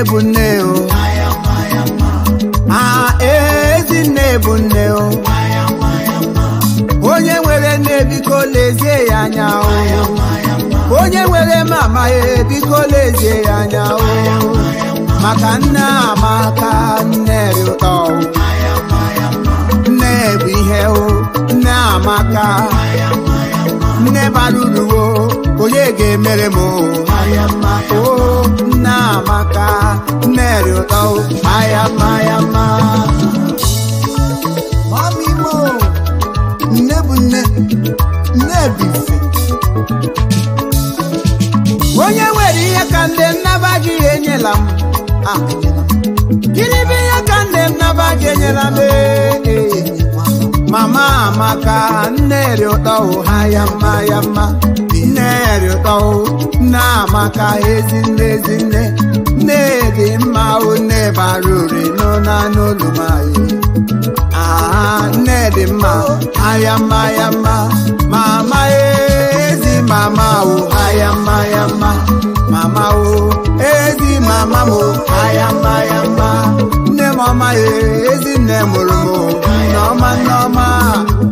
Bụ nne o. Ah, ezi nne bụ nne o. Onye nwere nne, biko lezie ya anya o. Onye nwere mama ya, biko lezie ya anya o, maka nne amaka. Nne dị ụtọ o. Nne bụ ihe o. Nne amaka, nne bara uru o. Onye ga-emere m o? O nne amaka, nne dị ụtọ o. Aya mma ya mma. Mami mo, nne bụ nne, nne bụ ife. Onye nwere ihe ka ndị nnaba gị enyela m. Ah, gịnị bụ ihe ka nne m naba gị enyela m? Ee, mama amaka, nne dị ụtọ o. Ha ya mma ya mma. Nne dị ụtọ o. Nne amaka, ezi nne, ezi nne, nne dị mma o. Nne bara uru n'ụna n'olu m anyị. Ah, nne dị mma, aya mma ya mma. Mama, ezi mama o, aya mma ya mma. Mama o, ezi mama m o, aya mma ya mma. Nne m ọma e, ezi nne mụrụ m o. Nneọma, nneọma,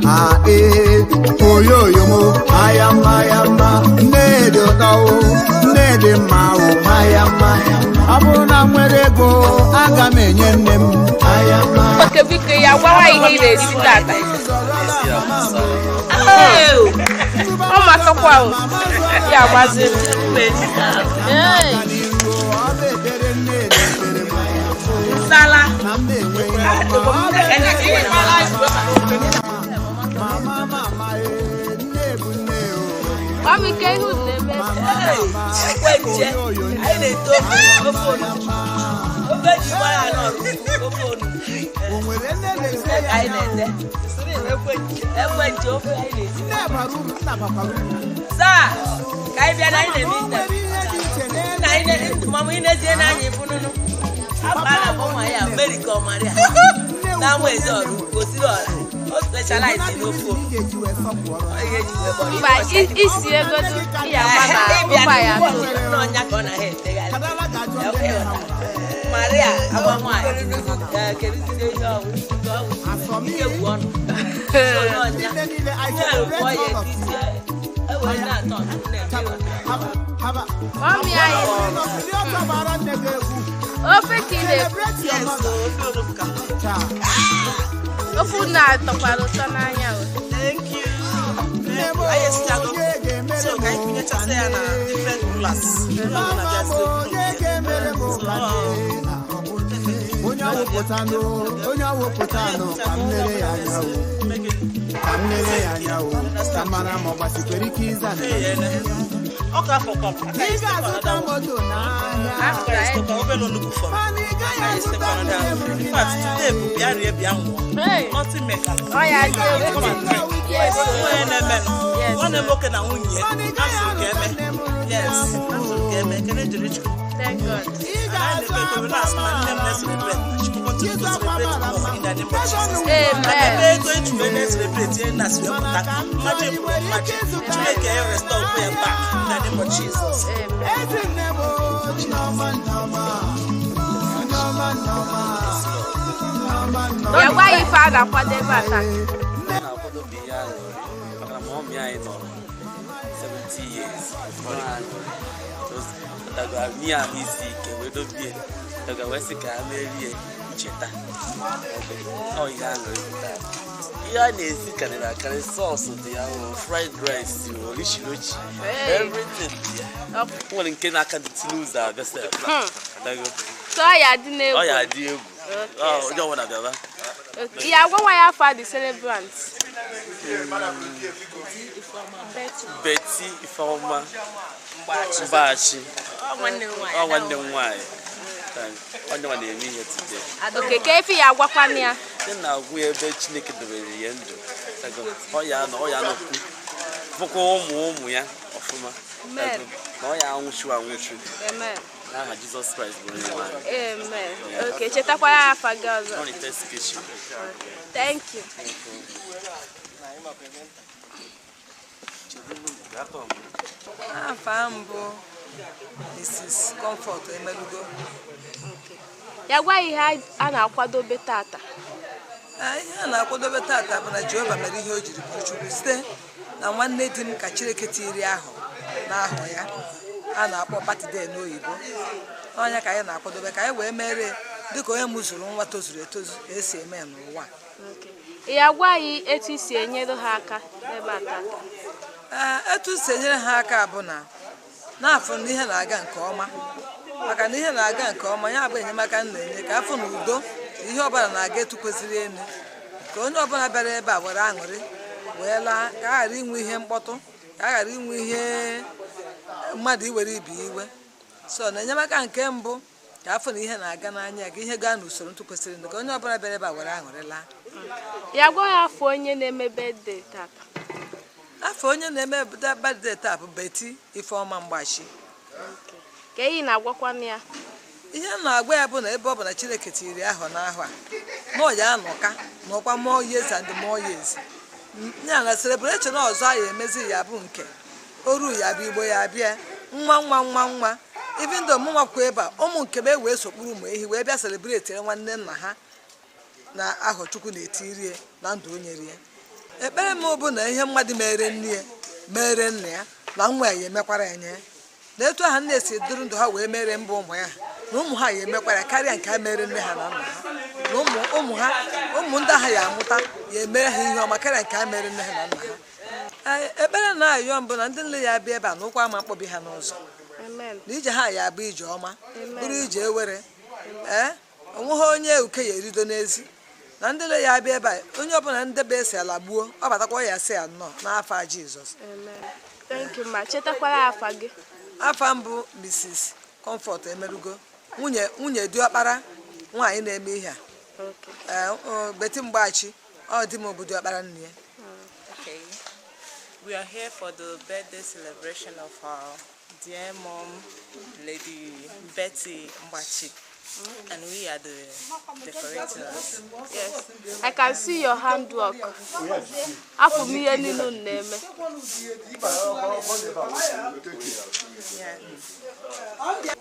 ah ee, oyoyo m o, aya mma ya mma. Nne dị ụtọ o, nne dị mma o, aya mma. Ọ bụrụ na m nwere ego, aga m enye nne m, aya mma. Oke, biko, ya gwawa ihe ị na-esi tata. Ọ masịkwa o. Ya gbazi m. Ee. Sala. Mami, ke ihe unu na-eme? Ekwe nche. Anyị na-ete ofe ofe onugbu. Ofe ji gbara anọ ofe onugbu. Ka anyị na-ete. Ekwe nche ofe anyị na-esi. Saa, ka anyị bịa na anyị na-eme interview. Na anyị na mama ị na-ezie na anyị ịfụnụnụ. Afọ a na-akpọ nwa ya Mary ka ọ Maria. Na-amụ eze ọrụ gosiri ọra. O specialize n'ofe onugbu. Ọ ga-eji wee kpọrọ Mba, isi ego ya gba na ụkwa ya atọ. N'ọnya ka ọ na ha etegharị. Maria agwa nwaanyị kedụzide ihe ọwụ ike gwụ ọnụ so n'ọnya ihe rụpụọ ya etisi ewere na-atọ ọtụtụ na-eme. Mami anyị, ofe ka ị na-ekwu? Yes, ofe onugbu ka m. Ofe unu atọkwara ụtọ n'anya o. Thank you. Thank you. Anyị esichago. So ka anyị tinyechasị ya na different rulers. Onye ọbụla bịa sị okwu nke ya. Onye awụpụtanụ, onye awụpụtanụ, ka m lere ya anya o, ka m lere ya anya o, ka m mara ma ọ gbasikwere ike ịza nne. Ọ ka afọ kọm. Aka Ị anyị sitekwa ga-azụta another one. moto n'ahịa, After Aka anyị sitekwa obere onugbu fọrọ. mana ị gaghị Aka anyị azụta sitekwa nne another mụrụ one. gị In fact, n'ahịa. today bụ bịa rie bịa nwụọ. Hey. Nothing maker. Ọ ya dị egwu. Come and drink. Yes. Onye na-eme. Yes. Nwanne m nwoke na nwunye ya. Azụrụ ka eme. Yes. Azụrụ ka eme. Ekene dịrị Chukwu. Thank God. Ị Anyị ga-azụ na-ekpe ekpere na-asị na nne m na-celebrate. Chukwu continue to celebrate us in the name of Jesus. Maka ebe Amen. ego eji wee na-celebrate ihe nna si wee pụta, mmaji kwuru mmaji, Chineke ya restore ya back in the name of Jesus. Amen. Ezi nne m o, nneọma, nneọma, nneọma, nneọma, nneọma, nneọma. Ya gwa ya ife a na-akwadebe a taa. Na-akwadobe ihe aṅụrị maka na mummy anyị nọrọ 70 years. Daga nye ahụ isi ike wee dobie daga wee sị ka ha merie ncheta. Ọ ihe aṅụrị pụtara. Ihe a na-esi karịrị akarị. Sauce dị ya o, fried rice o, orichirochi. Hey. Everything dị ya. O nwere nke na-aka dị n'ụzọ abịa sef. Dago. So ọ ya dị n'egwu. Ọ ya dị egwu. Ọ, onye ọbụla bịaba. Okay. Ya gwa nwa ya afa the celebrant. Betty Ifeoma Mgbachi. Ọ nwanne m nwaanyị. Ọ nwanne m nwaanyị. Onye nwa na-eme ihe today. Okay, ka efi ya agwakwana ya. Ndị na-agwụ ya ebe Chineke dobere ya ndụ. Tago, ọ ya nọ, ọ ya nọkwu fụkwa ụmụ ụmụ ya ọfụma. Amen. Tago, na ọ ya anwụchu anwụchu. Amen. N'aha Jizọs Kraịst bụ onye nwe anyị. Amen. Okay, chetakwara ya afa gị ọzọ. Ọ na-test kitchen. Thank you. Afa m bụ Mrs. Comfort Emelugo. Ya gwa ihe a na-akwadobe tata. Ihe a na-akwadobe tata bụ na Jehova mere ihe o jiri bụrụ Chukwu site na nwanne di m ka Chineke tiri ahụ n'ahụ ya a na-akpọ birthday n'oyibo. Ọnya ka anyị na-akwadobe ka anyị wee mere dịka onye mụzuru nwa tozuru etozu ka esi eme ya n'ụwa. Ya gwa anyị etu isi enyere ha aka n'ebe a tata. Ee, etu si enyere ha aka bụ na na-afụ na ihe na-aga nke ọma, maka na ihe na-aga nke ọma ya bụ enyemaka m na-enye ka afụ na udo na ihe ọbụla na-aga etu kwesịrị elu, ka onye ọbụla bịara ebe a were aṅụrị wee laa, ka a ghara inwe ihe mkpọtụ, ka a ghara inwe ihe mmadụ iwere ibe iwe. So na enyemaka nke mbụ ka afụ na ihe na-aga n'anya, ka ihe gaa n'usoro ntụ kwesịrị ndụ, ka onye ọbụla bịara ebe a were aṅụrị laa. Ya gwa ya afọ onye na-eme birthday tata. Afọ onye na-eme birthday taa bụ Betty Ifeọma Mgbachi. Ka ihe na-agwakwana ya. Ihe m na-agwa ya bụ na ebe ọ bụ na Chineke tiri ahụ n'ahụ a na ọ ya anọka n'ọkwa more years and more years. Ya na celebration ọzọ a ya emezi ya bụ nke oru ya bụ igbo ya bịa nwa nwa nwa nwa, even though mụ nwakwa ebe a ụmụ nke m wee sokpuru ụmụ ehi wee bịa celebrate nwanne nna ha na ahụ Chukwu na-etirie na ndụ onye rie. Ekpere m bụ na ihe mmadụ mere nne ya mere nna ya na nwa ya emekwara ya nye na etu aha nne si dịrị ndụ ha wee mere mbụ ụmụ ya na ụmụ ha ya emekwara karịa nke ha mere nne ha na nna ha, na ụmụ ha ụmụ ndị ha ya amụta ya emere ha ihe ọma karịa nke ha mere nne ha na nna ha. Ekpere na-ayọ mbụ na ndị nne ya bịa ebe a na ụkwụ ama mkpọbi ha n'ụzọ, na ije ha ya abụ ije ọma bụrụ ije ewere. Ee, onweghị onye uke ya erido n'ezi na ndị nne ya abịa ebe a, onye ọbụla ndebe esi ala gbuo ọ batakwa ya sị ya nnọọ n'afọ a Jizọs. Thank you ma. Chetakwara afa gị. Afa mbụ Mrs. Comfort Emerugo, nwunye diọkpara nwaanyị na-eme ihe a. Betty Mgbachi ọ dị m bụ diọkpara nne ya. Okay. We are here for the birthday celebration of our dear mom, Lady Betty Mgbachi, and we are the decorators. Yes, I can see your handwork. Afọ m ihe niile unu na-eme.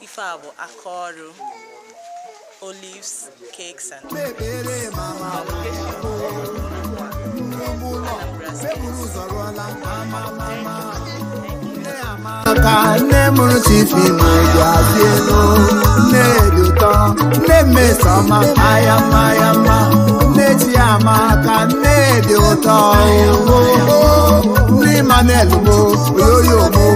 Ife a bụ aka ọrụ, olives, cakes and Ka nne mụrụ Chief Imo gazi elu, nne dị ụtọ, nne Mmesoma aya mma ya mma, nne Chiama ka nne dị ụtọ, nne Emmanuel mo oyoyo mo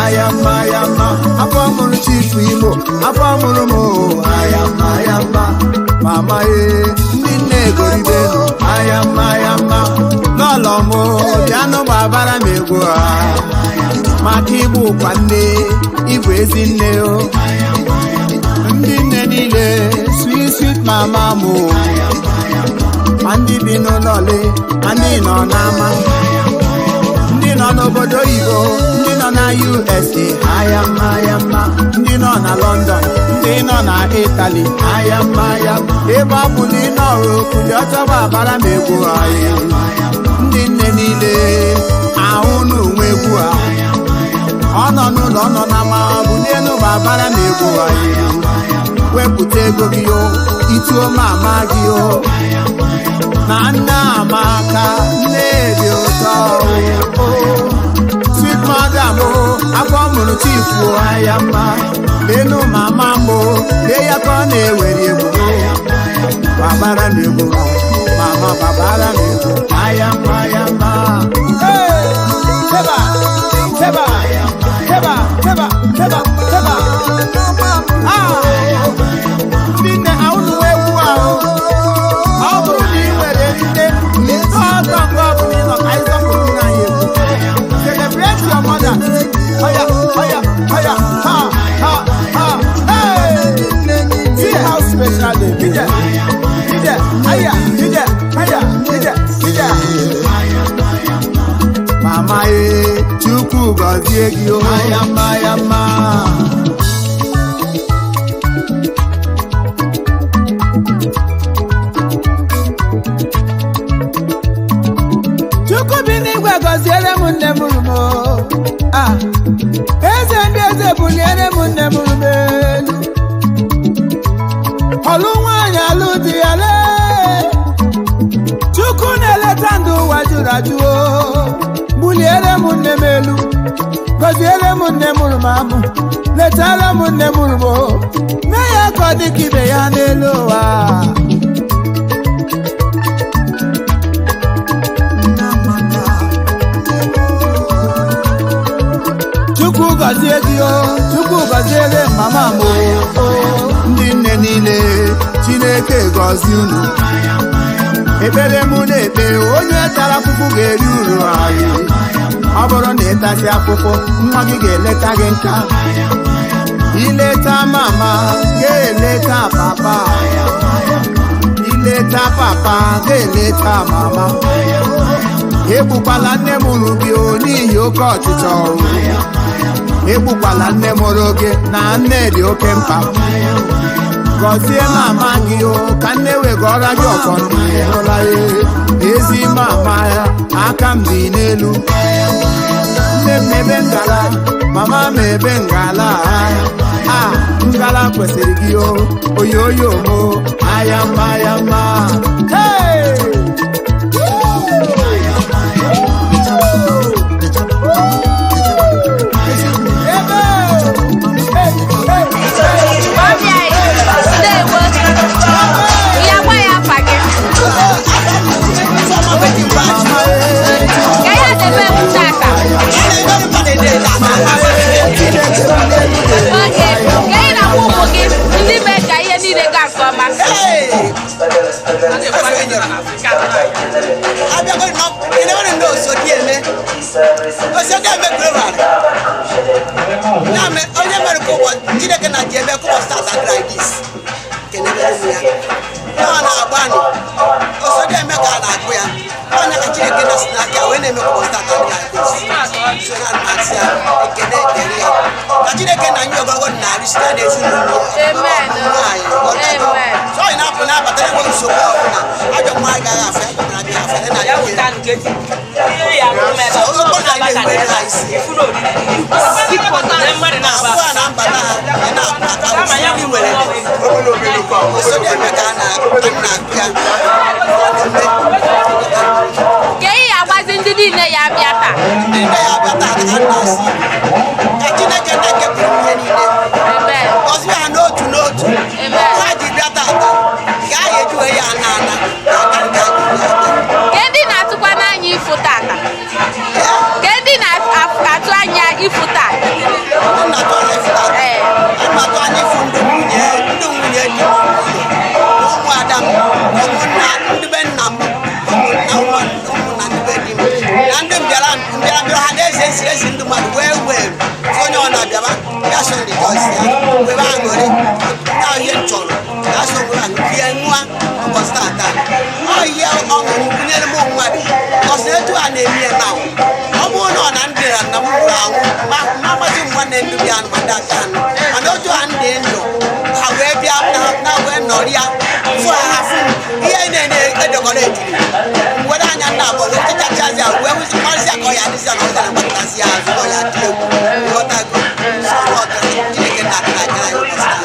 aya mma ya mma, afọ mụrụ Chief Imo, afọ mụrụ mo aya mma ya mma, mama e ndị nne egoribelu aya mma ya mma, lọlọ mo bịanụ gbabara m egwu a. Maka ịbụ ụkwa nne, ịbụ ezi nne o. Ndị nne niile sweet sweet mama mo, ma ndị bi n'ụlọ ole, ma ndị nọ n'ama, ndị nọ n'obodo oyibo, ndị nọ na USA aya mma ya mma, ndị nọ na London, ndị nọ na Italy aya mma ya, ebe ọ bụ na ị nọrọ okuli ọchọ gbabara m egwu anyị. Ndị nne niile ahụ n'onwe egwu a, ọ nọ n'ụlọ ọ nọ n'ama, bụ n'elu gbabara m egwu anyị. Wepụta ego gị o, ituo mama gị o, na nne amaka, nne dị ụtọ o. Sweet mother m o, afọ mụrụ Chief o aya mma, lelu mama m o, lee ya ka ọ na-ewere egwu gbabara m egwu, mama gbabara m egwu aya mma ya mma. Hey! Teba! Teba! Teba! Teba! Teba! Teba! Ah! Ndị nne ahụnụ ewu ahụ, ọ bụrụ na ị nwere nne, ọtọ mgbe ọbụla ị nọ ka anyị zọpụrụ nna anyị egwu. Celebrate your mother. Oya, oya, oya, ha, ha, ha. Hey! See how special they be. Ije, ije, aya, ije, aya, ije, ije. Mama e, Chukwu gọzie gị o. Aya mma ya mma. Chukwu bi n'igwe gọziere m nne m rụ m o. Ah, eze ndị eze buliere m nne m rụ m elu. Ọlụ nwaanyị alụ di ya lee. Chukwu na-eleta ndụ ụwa jụrụ ajụ o. Buliere m nne m elu, gọziere m nne mụrụ m amụ, letara m nne mụrụ m o, mee ya ka ọ dị ka ibe ya n'elu ụwa. Chukwu gọzie gị o, Chukwu gọziere mama m o. Ndị nne niile, Chineke gọzie unu. Ekpere mụ na-ekpe, onye tara afụfụ ga-eri uru anyị. Ọ bụrụ na ịtasị afụfụ, nwa gị ga-eleta gị nka. Ileta mama, ga-eleta papa. Ileta papa, ga-eleta mama. Egbukwala nne mụrụ gị o n'ihi oke ọchịchọ o. Egbukwala nne mụrụ gị, na nne dị oke mkpa. Gọzie mama gị o, ka nne wegọrọ gị ọfọ ndụ. Ịhụla ya, ezi mama ya, aka m dị n'elu. Nne m ebe ngala, mama m ebe ngala. A ngala kwesịrị gị o, oyoyo mo, aya mma ya mma. Hey! Ebe! Hey, hey, hey! Mami anyị, ndewo. Ya gwa ya afa gị. Ka ya debe m tata. Oge, ka ị na-akwụ ụmụ gị ndị mee ka ihe niile gaa nke ọma. Onye mere ka ụbọchị Chineke na ji eme ka ụbọchị tata dịrị like this, kenebere m ya na ọ na-agbanị Osodieme ka a na-akpụ ya. Onye ka Chineke na si n'aka wee na-eme ka ụbọchị tata dịrị like this. So na asị ya ekene dịrị ya, ka Chineke na nye ogologo na arị site n'ezinụlọ Amen. nwaanyị. Amen. So ọ na-apụ na-abata enweghị nsogbu ọbụla. Ajọ mmụọ agaghị afịa, ajọ mmụọ agaghị afịa na Ka ị ya agwazi ndị niile ya bịa taa. Ka Chineke na-ekepụrụ ihe niile. Amen. Gọzie ha n'otu n'otu. Amen. Ha ji bịa tata ka a ga-eji wee ya ana ana na aka nke a ji bịa taa. Ka ndị na-atụkwa n'anya ịfụ tata. Ka ndị na-atụ anya ịfụ taa. Ndị na-atụ anya ịfụ tata. Ee. A na-atụ anya ịfụ ndị nwunye, ndị nwunye di m n'ụlọ, na ụmụada m, ụmụnna ndị be nna m, ụmụnna ụmụnna ndị be di m, na ndị mbịara mbịara mbịara ha na-eze ezi ezi ndị mmadụ wee wee sị onye ọ na-abịaba ya so ndị gọzi ya webe aṅụrị na ihe m chọrọ ya so nwere aṅụrị rie nwa ụbọchị tata. Ọ ihe ọṅụṅụ gụnyere m mmadụ ọsọ etu a na-eme ya na ọ bụrụ na ọ na ndị na nna m nwụrụ anwụ, ma ma amasị m nwanne ndị bịa anụ ma ndị aka anụ, mana otu a ndị ndụ ha wee bịa na na wee nọrịa fụ ha ha fụ m ihe na-enye edekọrọ etiri were anya nna abụọ wee techachazi ya wee marịsịa ka ọ ya adịsịa na ọzara mgbatazi ya azụ ọ ya dị egwu ghọtago. So ọ dịrị Chineke na akara akara ya ụbọchị taa.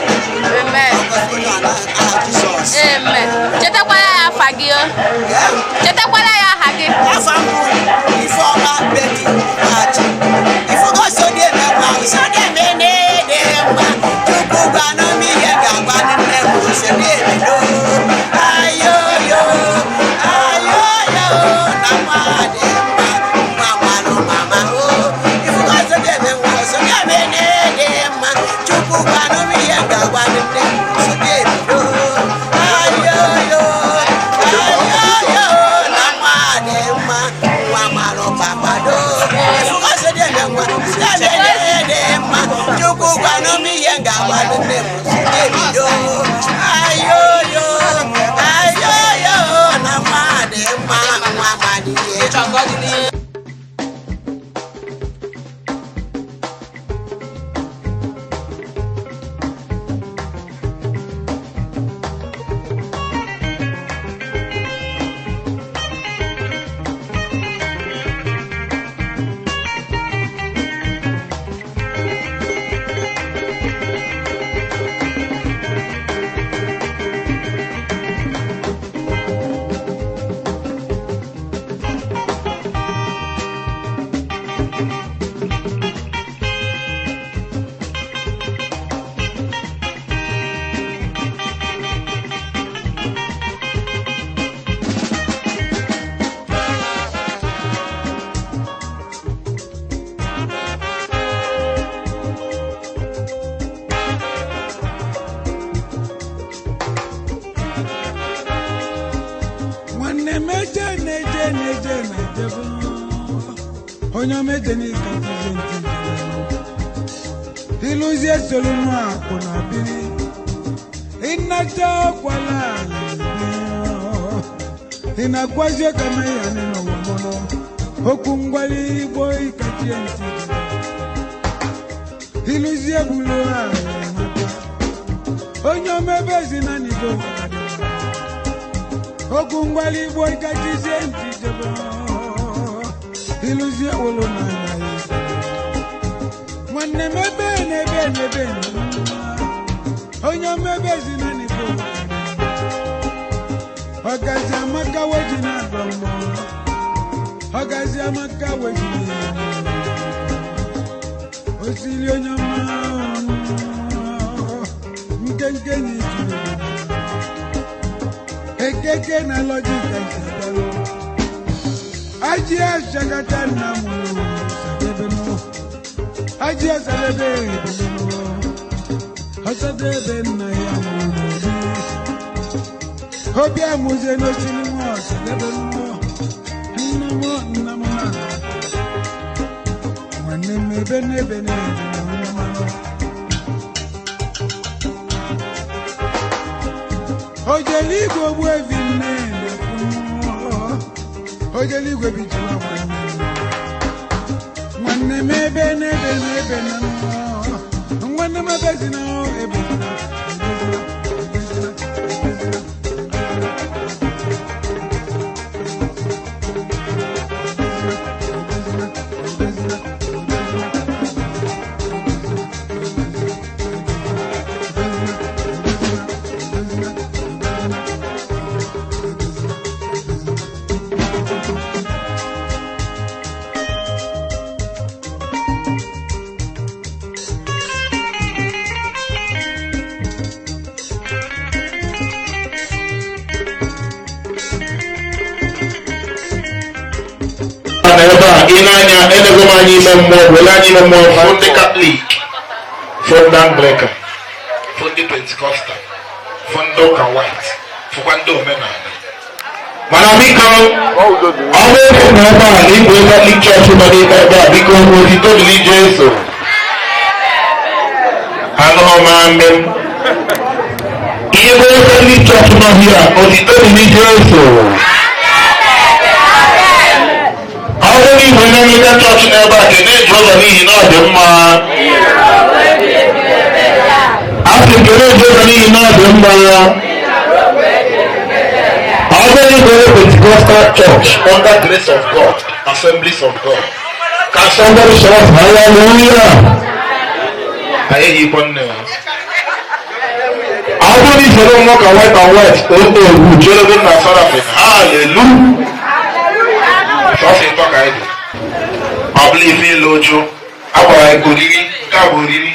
Amen. Ọ gọzie onye ọ na aha Jizọs. Amen. Chetakwara ya afa gị o. Chetakwara ya aha gị. Afa mbụ, Ifeọma Betty Mgbachi. Ifugo Osodieme nwa, Osodieme na-ede mma. Chukwu gwanụ m ihe ga-agwa nne m Osodieme do. Ayoyo, ayoyo, na nwa dị mma, nwa malụ mama o. Ifugo Osodieme nwa, Osodieme na-ede mma. Chukwu gwanụ m ihe ga-agwa nne m Osodieme do. Ayoyo, ayoyo, na nwa dị mma, nwa malụ papa do. Ije na-eje na-ejebe onye ọma eje n'ịkachizie ntị ijebe ịlụzie solu akụ na biri ịnata ọkwala ala ị na-agwazi ka mee ya n'ụwa mụnụ okwu ngwali igbo ịkachie ntị ịlụzie bulu ala onye omebe ezi na n'igo okwu ngwali igbo ịkachizie ntị jebe ịlụzie wolo n'anya ya nwanne m ebe na ebe na ebe na onye omebe ezi na n'igo ọgazi amaka weji na-agba mmọnwụ ọgazi amaka weji na osili onye ọma nkenke na ijuru ekeke na lọjika nsadalo aji asakata nna m sadebenu aji asadebe ebelenu ọsadebe nna ya mụrụ obi amuze n'osili nwa ọsadebenu nna m nna m na nwanne m ebe n'ebe n'ebe na onye mmanụ ojeligwe ogbu evi nne ojeligwe bijila nwanne m nwanne m ebe n'ebe n'ebe na nwanne m ebe si na ebe si na ebe si na ebe si na. Na ebe a ị na-anya enego m anya ime mmụọ wele anya ime mmụọ fụ ndị Katọlik, fụ ndị Anglican, fụ ndị Pentikọstal, fụ ndị ụka white, fụkwa ndị omenala. Mana biko, ọ bụrụ na ebe a na igwe Katọlik chọọchị nọ n'ime ebe a, biko, otito dịrị Jesu. Anụrụ m amị m ihe bụ Katọlik chọọchị nọ hia. Otito dịrị Jesu. Ọ bụrụ na igwe na-emega chọọchị n'ebe a, kene Jehova n'ihi na ọ dị mma. A sị kene Jehova n'ihi na ọ dị mma. Ọ bụrụ na igwe Pentecostal Church under Grace of God, Assemblies of God, ka somebody shout hallelujah. Anyị eyikwa nne ya. Ọ bụrụ na isoro nwoke white and white otu cherubim na seraphim, hallelujah. Sọsọ ịtọ ka anyị dị. Ọ bụla ife ịlụ ụjụ a gwara anyị oriri nke a bụ oriri.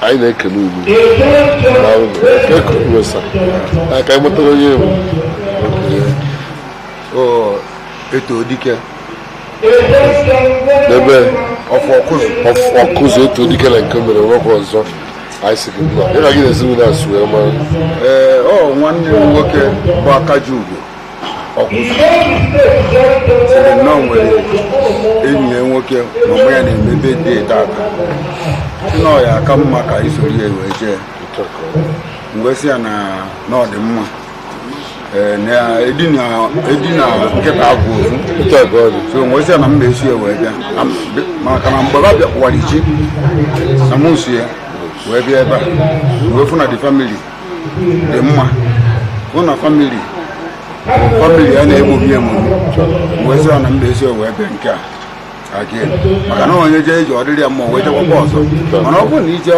Anyị na-ekele unu wesa ka anyị mụtara onye bụ Eto Dike. N'ebe Ọfọkụzụ. Ọkụzụ. Eto Dike na nke mere nwekwa ọzọ. Anyị sị gị nnọọ ịna gị na ezinụlọ a si wee mara. Ee, ọ nwanne m nwoke bụ Akajiugo Ọkụzụ sịrị nnọọ nwere enyi ya nwoke, mama ya na-eme birthday tata, sị na ọ ya aka mma ka anyị soro ya wee jee. Mgbe sị ya na na ọ dị mma. Ee, na edina edina nkịta agwụ ofu. Otu a ka ọ dị. So mgbe sị ya na m na-esi ya wee bịa maka na mgbe ba bịakwara ji na mụ si ya wee bịa ebe a wee fụ na the family dị mma, fụ na family bụ family a na-egbomi egbomi. Wee sị ya na m na-esi ya wee bịa nke a again, maka na onye jee ije ọ dịrị ya mma, o wee jekwakwa ọzọ. Mana ọ bụrụ na ije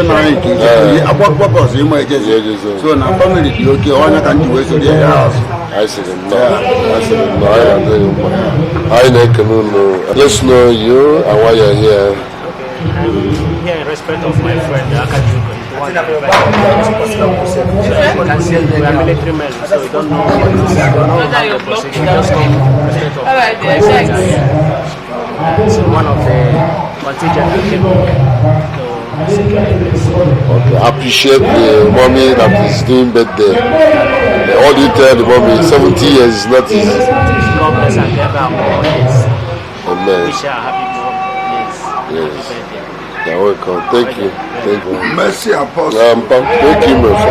ịnara nke ije agbakpọkọ ọzọ ịma ejezi. So na family dị oke ọnya ka m ji wee soro ya ya azụ. Anyị sị gị nnọọ, anyị sị gị nnọọ. Anyị na-adị gị mma. Anyị na-ekele unu. Let's know you and why you're here. I'm here in respect of my friend Akajugo. He's the one that invited me. So as you can see, we are military men, so we don't know what to say. We don't know how to proceed. We just come in respect of All right, my then, friend. Thanks. So one of the contingent that came to secure the place. Okay, appreciate the mommy that is doing birthday. What do you tell the mommy? 70 years is not easy. God bless and give her more years. Amen. Wish her a happy more years. Yes. Happy birthday. You're welcome. Thank you. Thank you. Mercy Apostle. Thank you, Mercy.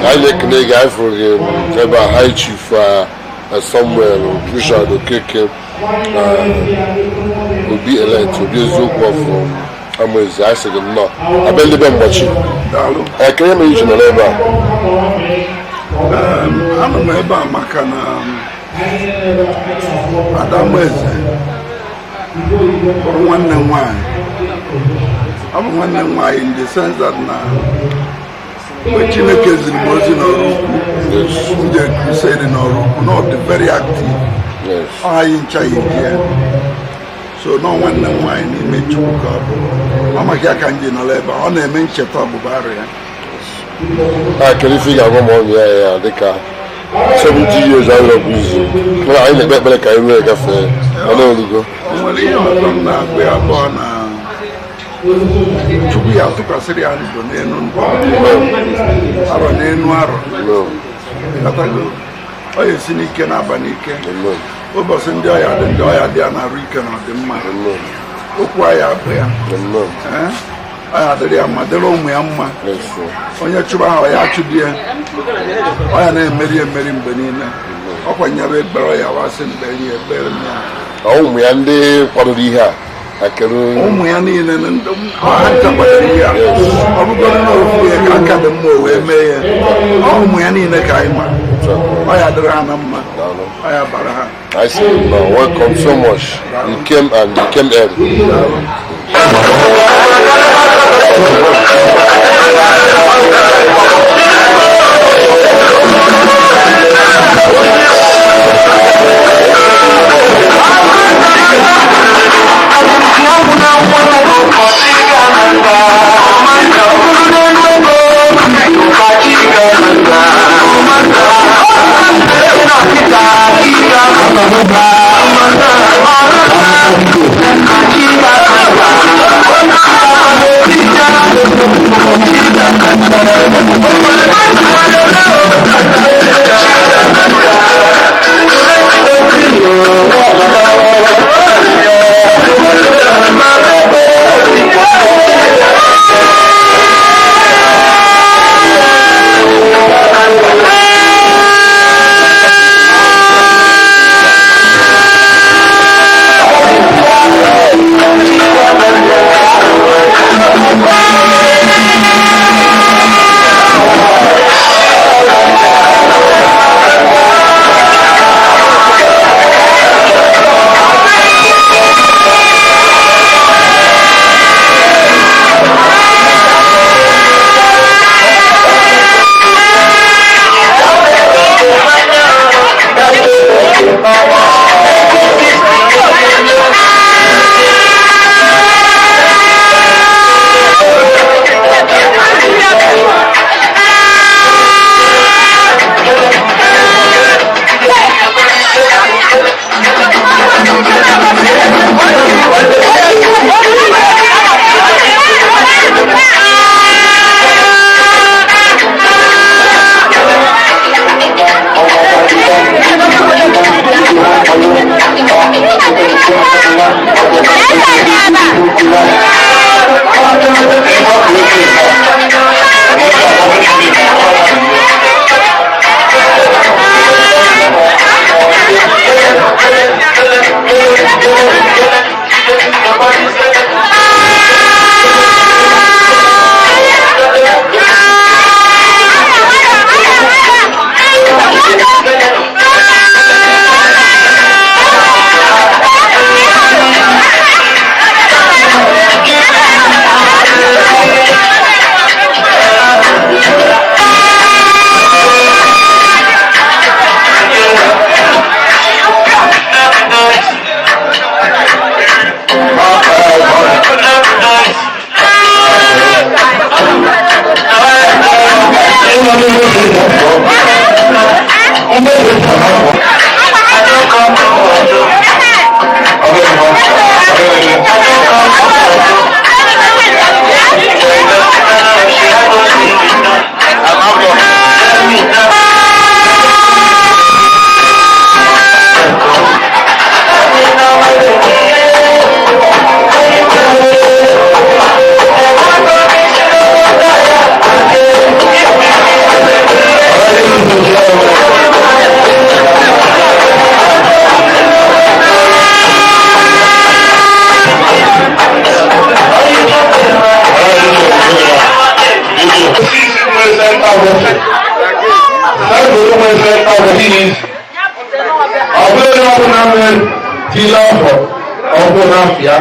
Anyị na-ekene gị, anyị fụrụ gị ebe a, High Chief Samuel Richard Okeke, Obi elect Obi Eziokwu of Amaeze, anyị sị gị nnọọ. Abịa ndị be Mgbachi. Ekele mere iji nọrọ ebe a. Anọ m ebe a maka na Adamueze bụrụ nwanne m nwanyị. Ọ bụ nwanne m nwanyị in the sense that na mgbe Chineke ziri m ozi n'ọrụ ukwu, m jere crusade n'ọrụ ukwu, na ọ dị very active. Ọ anyị ncha ya eji ya. So nọ nwanne m nwaanyị n'ime Chukwu ka ọ bụ. Ọ maka ya ka m ji nọrọ ebe a. Ọ na-eme ncheta ọgbụgba arọ ya. A kedu ife ị ga-agwa ma ọ ya ya dịka 70 years anyị nọkwa izu. Mana anyị na-ekpe ekpere ka anyị ruo gafee. Ọ na-erugo. O nwere ihe ọzọ m na-agụ ya abụọ na Chukwu ya tụkwasịrị ya ndụ n'elu ndụ, arọ n'elu arọ. Ịghọtago? Ọ ya esi n'ike na-aba n'ike. Ụbọchị ndị ọya dị, ndị ọya dị ya na-arụ ike na ọdịmma. Okwu anyị abụ ya. Ọ ya dịrị ya mma, dịrị ụmụ ya mma. Onye chụba ha, ọ ya achụdi ya. Ọ ya na-emeri emeri mgbe niile. Ọ kwanyere ekpere ọ ya wasị mgbe enyi ekpere m ya. Ụmụ ya ndị kwadoro ihe a akere. Ụmụ ya niile na ndị ọha ncha kwadoro ihe a. Ọ bụgoro na ofu ya ka aka dị mma o wee mee ya. Ọ ụmụ ya niile ka anyị ma. Ọ ya dịrị ha na mma. Ọ ya bara ha. I say no, welcome so much. You came and you came early. ụbọchị saịbụl nwere ụbọchị n'izu ọ bụrụ onye ọbụla mere tile afọ ọgwụ n'afọ ya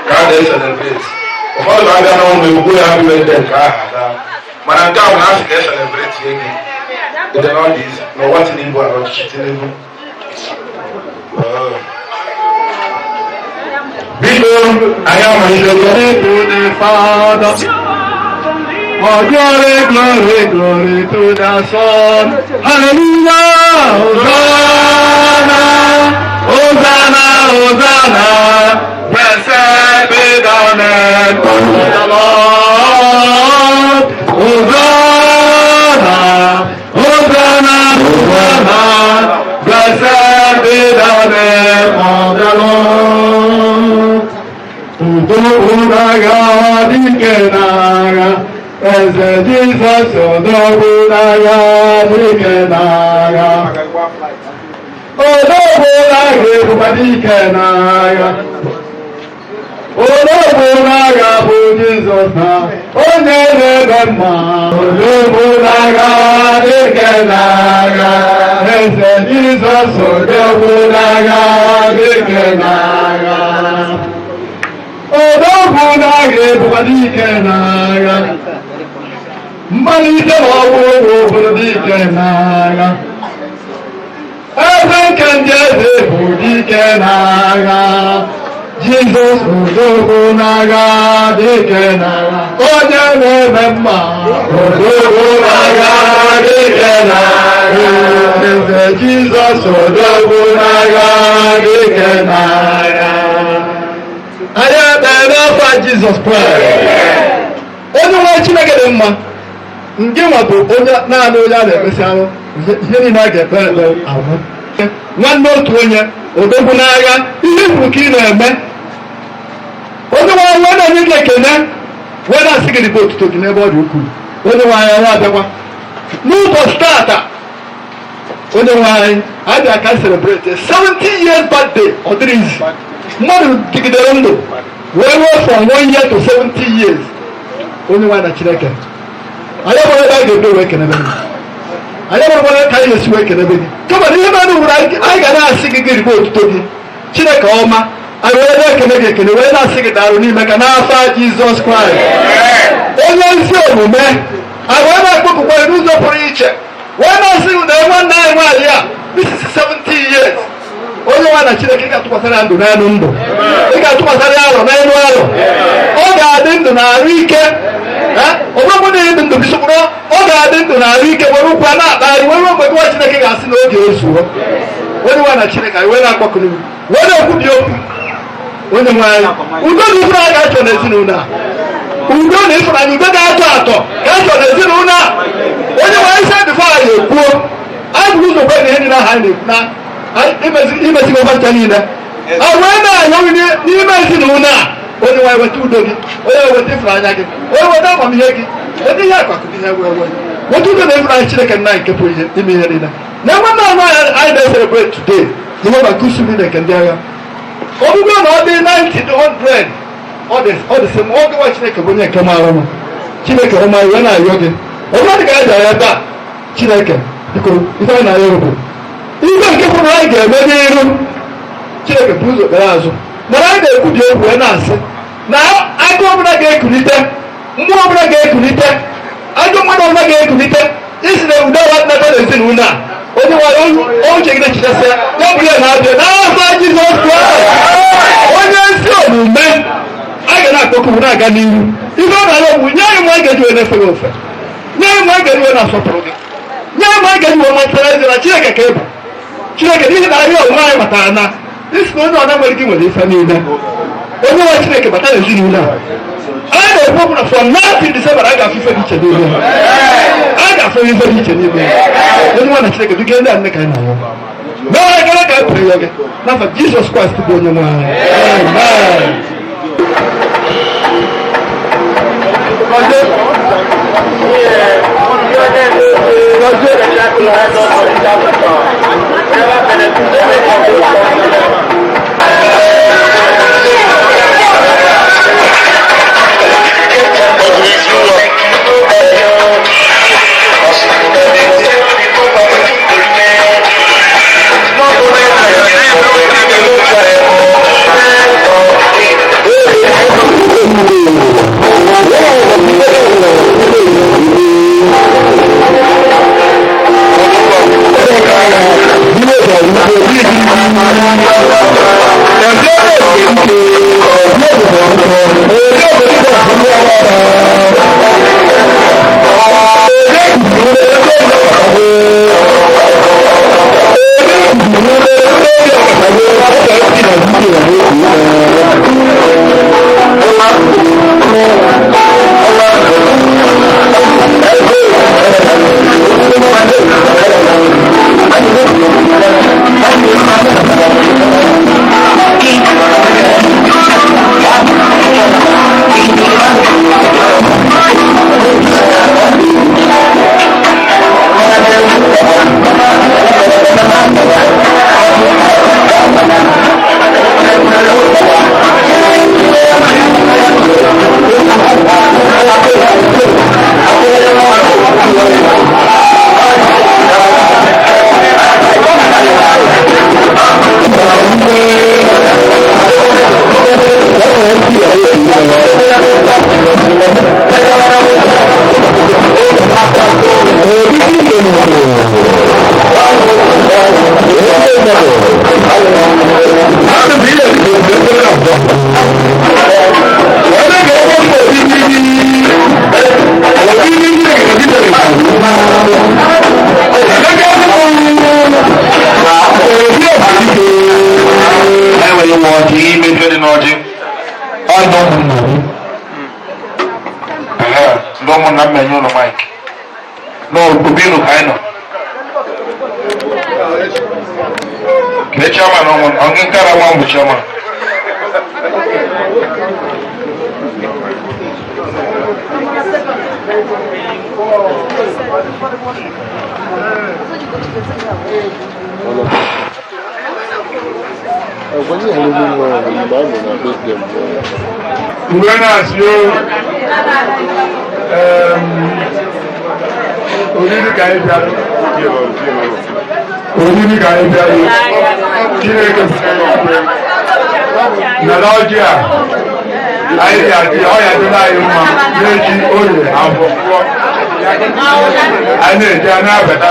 ka a na-eselebreti. Ụfọdụ na-abịa n'ụlọ egwu ya birthday nke ahụ aga, mana nke ahụ na asị ka eselebreti gị dị n'ọdị izu n'ụwa Tinubu ala ọchịchị Tinubu. Biko, anyị amalitego. To the Father. Oh, glory, glory, glory to the Son. Hallelujah! Hosanna, Hosanna, Hosanna. Blessed be the name of the Lord. Hosanna, Hosanna, Hosanna. Blessed be the name of the Lord. Udo n'agha dike n'agha, eze Jizọs, odogwu n'agha dike n'agha. Odogwu n'agha ebukwa dike n'agha. Odogwu n'agha bụ Jizọs na onye na-eme mma. Odogwu n'agha dike n'agha, eze Jizọs, odogwu n'agha dike n'agha. Odogwu n'agha ebukwa dike n'agha. Mmalite na ọgwụgwụ obodo dike n'agha. Eze nke ndị eze bụ dike n'agha. Jizọs, odogwu n'agha dike n'agha. Onye na-eme mma. Odogwu n'agha dike n'agha. Eze Jizọs, odogwu n'agha dike n'agha. Anyị ekpere n'afọ Jizọs Kraịst. Onye nwe Chineke dị mma, nke nwa bụ onye naanị onye a na-ekpesi arụ ihe niile a ga-ekpere ekpere agwụ. Nwanne otu onye odogwu n'agha, ihe kwuru ka ị na-eme. Onye nwe anyị na-enye gị ekene wee na-asị gị dịbe otuto gị n'ebe ọ dị ukwuu. Onye nwe anyị, anyị abịakwa n'ụbọchị tata. Onye nwe anyị, abịa ka celebrate 70 years birthday. Ọ dịrị izu mmadụ dịgidere ndụ wee ruo from 1 year to 70 years. Onye nwe anyị na Chineke anyị, agbara ebe anyị ga-edo wee kenebe gị, anyị agbara ka anyị ga-esi wee kenebe gị, kama na ihe mere wuru anyị ga na-asị gị gị ribe otuto gị. Chineke ọma, anyị wee na-ekene gị ekene wee na-asị gị daalụ n'ime ka n'afọ Jizọs Kraịst onye ezi omume. Anyị wee na-ekpokụkwa gị n'ụzọ pụrụ iche wee na-asị gị na nwanne anyị nwaanyị a, this is 70 years. Onye nwa na Chineke, ị ga-atụkwasara ya ndụ n'elu ndụ, ị ga-atụkwasara ya arọ n'elu arọ. Ọ ga-adị ndụ na arụ ike. Ọ bụrụ na ịdị ndụ bisikwuru, ọ ga-adị ndụ na arụ ike, were ụkwụ na-akpagharị were mgbe nwa Chineke ga-asị na oge ezuo. Onye nwa na Chineke, anyị wee na-akpọkụrụ wee na-ekwubi okwu. Onye nwe anyị, udo na ịfụnanya ga-achọ n'ezinụlọ a, udo na ịfụnanya, udo ga-atọ atọ ga-achọ n'ezinụlọ a. Onye nwe anyị, sị before anyị ekwuo, anyị buru ụzọ kwe na ihe niile ahụ anyị na-ekwu na imezigo ncha niile a wee na-anyọ n'ime ezinụlọ a. Onye nwe, weta udo gị. Onye weta ịfụnanya gị. Onye weta amamihe gị. Weta ihe akụakụ gị, ihe wee wee weta udo na ịfụnanya. Chineke nna nke pụrụ ihe ime ihe niile na enwe nna anyị, anyị na-celebrate today. Jehova kusu niile nke ndị agha, ọbụbụ na ọ dị 90 100, ọ dị sị m oge nwa Chineke bụ onye nke maara mma. Chineke ọma, iwe na-ayọ gị ọbụla dị ka anyị bịara ebe a. Chineke, biko, ife anyị na-ayọ bụ ife nke kwuru anyị ga-eme n'iru. Chineke bụ ụzọ kpere azụ, mana anyị na-ekwubi okwu wee na-asị na agụ ọbụla ga-ekulite, mmụọ ọbụla ga-ekulite, ajọ mmadụ ọbụla ga-ekulite isi na udo wa nnata n'ezinụlọ a, onye nwanyị oche gị na-echichasị ya, ya bụrụ ya na-abịa n'afọ Jizọs Kraịst onye ezi omume. A ga na-akpọkụ na-aga n'ihu. Ife ọ na-alụ bụ nye anyị nwa anyị ga-eji wee na-efe gị ofe, nye anyị nwa anyị ga-eji wee na-asọpụrụ gị, nye anyị nwa anyị ga-eji wee matara eze na Chineke ka ị bụ Chineke, n'ihi na anyị onwe anyị matara na isi na onye ọna nwere gị nwere ife niile. Onye nwe Chineke, bata n'ezinụlọ a. Anyị na-ekwu okwu na from now till December, anyị ga-afụ ife dị iche n'ime, anyị ga-afụ ife dị iche n'ime. Onye nwe na Chineke, biko, ndị a nne ka anyị na-ayọ mee ekele ka anyị pụrụ ịyọ gị n'afọ Jizọs Kraịst bụ onye nwe anyị. Amen. Obinu ka anyị nọ. Kee chairman ọnwụ, ọngị nkara nwa bụ chairman. Mgbe na-asị oriri ka anyị bịara, oriri ka anyị bịara. Chineke nara ọjị a anyị ji adị ọya dịla anyị mma na-eji orie afọ pụọ. Anyị na-eji a na-abata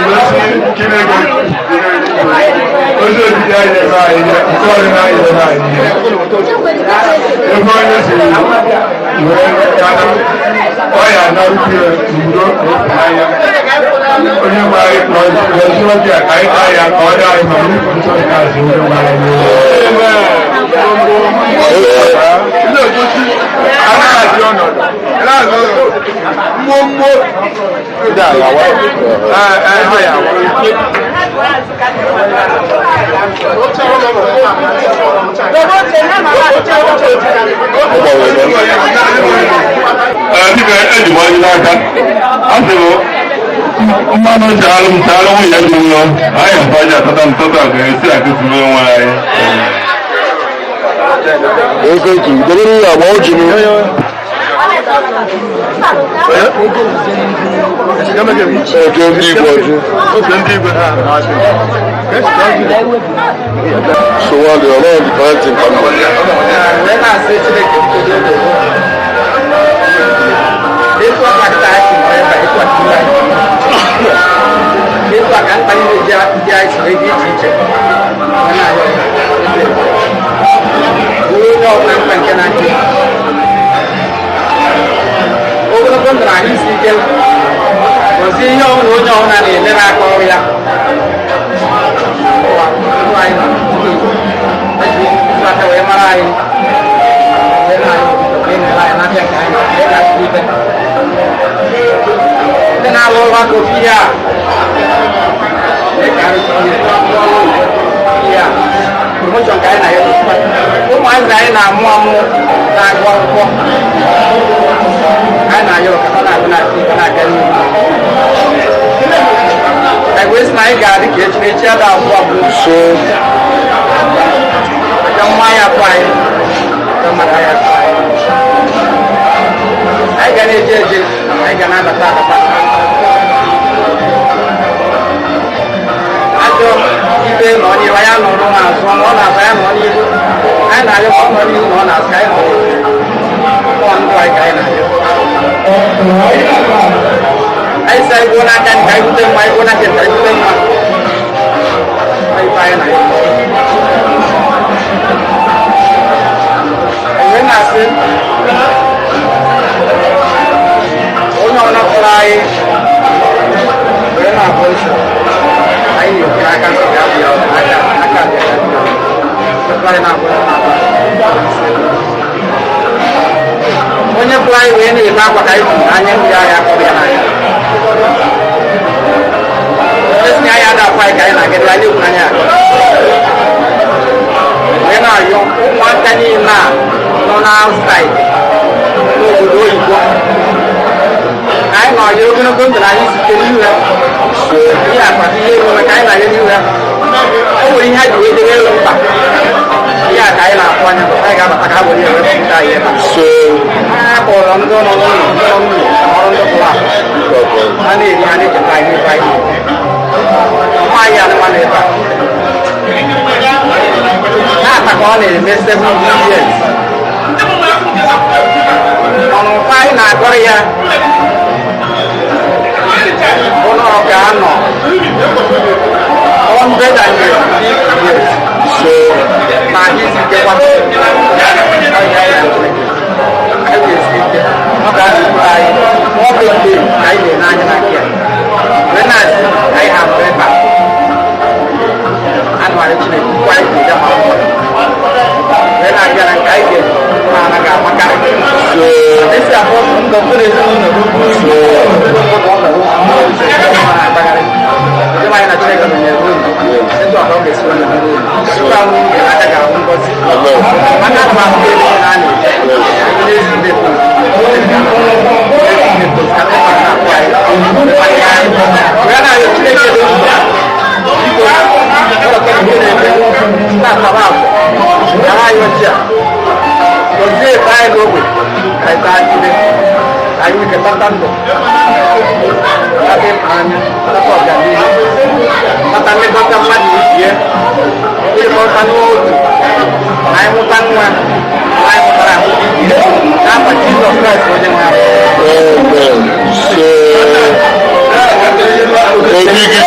ngosi Chineke ozi ojiji anyị ebe anyị ihe nke ọdịna anyị ebe anyị ihe ebe onye si wee kata ọya narụkwu ya n'udo na ịhụnanya. Onye nwe anyị gọzie ọjị a ka anyị taa ya ka ọ dị anyị ma ndị nsọ nke azụ onye nwe anyị. Dịka eji m ọjị n'aka, a sị m mmanụ chalụ m chalụ nwunye dị nlo anyị mfe ọjị atata ntụtụ a ga-esi akụziri onwe anyị. Ego ji debere ya agba ọjị nụ. Oke ndị Igbo ọjị. So wa dị ọlọ́run dị kọ́rẹ́tì nǹkan. Etu a ka mkpa niile ji anyị si wee dị iche iche. Onye ọbụla mkpa nke na-achị ogologo ndụ na anyị isi ike, gozie ihe ọbụla onye ọbụla na-eme n'aka ọrụ ya. Ụwa ndụ anyị nọ eji aka wee mara anyị wee na-anyị wee na-ele anyị n'abịa nke anyị wee na-achị ibe ndị na-alụ ụlọ aka ofu ihe a dịka ihe a promotion ka anyị na-ya ụmụazị anyị na-amụ amụ na-agụ akwụkwọ anyị na-ayọ ka ha na-agụ na-achị ka na-aga n'ihu. Anyị wee sị na anyị ga-adị ka echi na echi ada abụọ abụọ aka mma anyị atụ anyị ka mmadụ anyị atụ anyị. Anyị ga na-eje eje, anyị ga na-abata abata. Ajọ ibe nọ n'ihu anyị anọrọ n'azụ, ọ na-azụ anyị nọ n'ihu, anyị na-arịọ ka ọ nọ n'ihu na ọ na-azụ ka anyị nọ n'ihu. Ọ ndụ anyị ka anyị na-arịọ. Anyị si anyị gbuo n'aka nke anyị bute mma, anyị gbuo n'aka nke anyị bute mma. Ife anyị na-arịọ. Anyị na-asị onye ọbụla kpọrọ anyị wee na-abụ nsọ anyị na-ekwu n'aka nsọ ga abịa aka aka abịa ya anyị na-abụ onye kpọrọ anyị wee na-ebe akwa ka anyị kwuru anya mmiri anyị akpọrọ ya n'anya. Onye si na anyị ada akwa anyị ka anyị na-agịdị anyị ekwu n'anya akọ wee na-ayọ ụmụaka niile a nọ n'outside n'obodo oyibo. Anyị nọ ya ogologo ndụ na anyị site n'ihu ya ihe akpata ihe emume ka anyị na-anya n'ihu ya. O nwere ihe a ji wee debe elu mkpa ihe a ka anyị na-atụ anya bụ anyị ga-abata ka ha were ya wee pụta anyị ebe a. Ha kpọrọ ndị nọ n'ụlọ, ndị nọ n'ụlọ ọrụ, ndị pụrụ apụ, ha na-eri, ha na-echeta anyị n'ebe anyị nwaanyị anụma nọ ebe a na-ata ka ọ na-eme 7 years ọnụ ụfa anyị na-agọrọ ya bụ na ọ ga-anọ 150 years ma anyị isi ike kwa anyị ga-esi ike ọ ga-azụkwu anyị nwoke mgbe ka anyị na-ene anya na nke a wee na-asị anyị ha nọrọ ebe a anụ anyị Chineke ukwu anyị ga-eje ma wee na-abịa na nke anyị ga anaghị amakarị esi abụọ ndụ mkpụrụ ezinụlọ. Nata ịhụnanya, nata ọganihu, nata mmekọta mmadụ ibe ya, ịkọta n'otu, na ịmụta nwa, na ịmụtara ahụ ibe ya. N'afa Jizọs Kraịst onye nwe anyị. Amen. So, obi gị.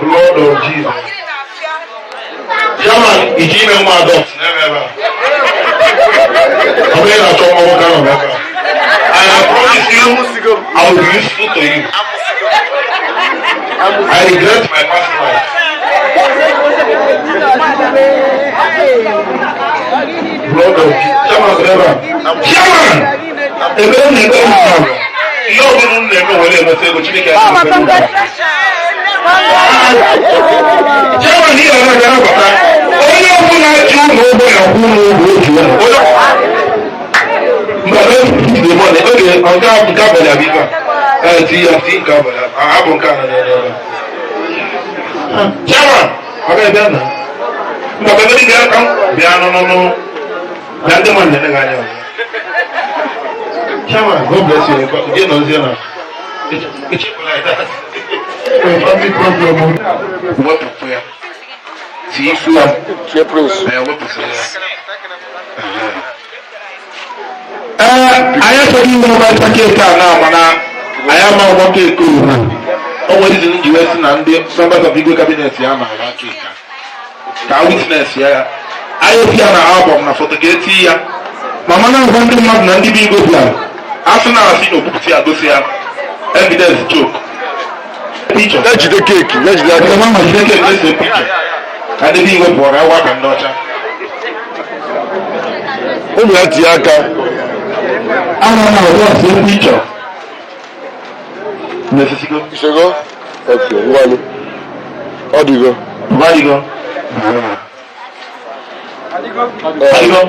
Blood of Jesus. Chairman, iji ime nwa adopt n'ebe ebe a. Ọ bụrụ na achọ nwa nwoke ahụ n'aka. And I promise you, I will be useful to you. I regret my past life. Blood of Jesus. Chairman, ebe a. Chairman! Ebe m na-ebe m na-abụ. Ihe ọ bụla m na-eme were enweta ego Chineke adịghị ekwe m. Chairman, ihe ọrụ ga-abata. Onye ọbụla ji ụlọ ụgbọ ya kwụ ụlọ ụgbọ oji ụlọ. Onye mba the money. Okay, nke nke abalị abịa ife a. Ee, ti ya ti nke abalị abụ nke a na na ebe a. Chairman, ọ ga-abịa na. Mba, bebe dị bịa ka m bịa nụ nụ bịa ndị mmadụ na-ele gị anya ọzọ. Chairman, God bless you. Gị nọzie na. Echekwala ya. Family problem. Wepụpụ ya. Tie ifu ya. Tie prince. Ee, wepụpụ ya. Ee, anyị achọghị inwe ọmarịcha keeki a na mana anyị ama ụgbọ keeki ugbu o nwere izu nji wee sị na ndị members of igwe cabinet ya na-ara keeki a ka witness ya. Anyị eti ya na album na foto ga-eti ya. Mama na-agwa ndị mmadụ na ndị bụ igwe bịara. Asị na asị okwupụta ya, gosi ya evidence joke. Picture. Ya jide cake, ya jide aka. Mama jide cake, ese picture. Ka ndị bụ igwe pụọ ka awa ka ndị ọcha. Ụmụ ya tinye aka. Ana na ọzọ ese picture. Nesisigo. Isego? Ok, ngwanụ. Ọ dịgo. Ngwadigo. Adigo.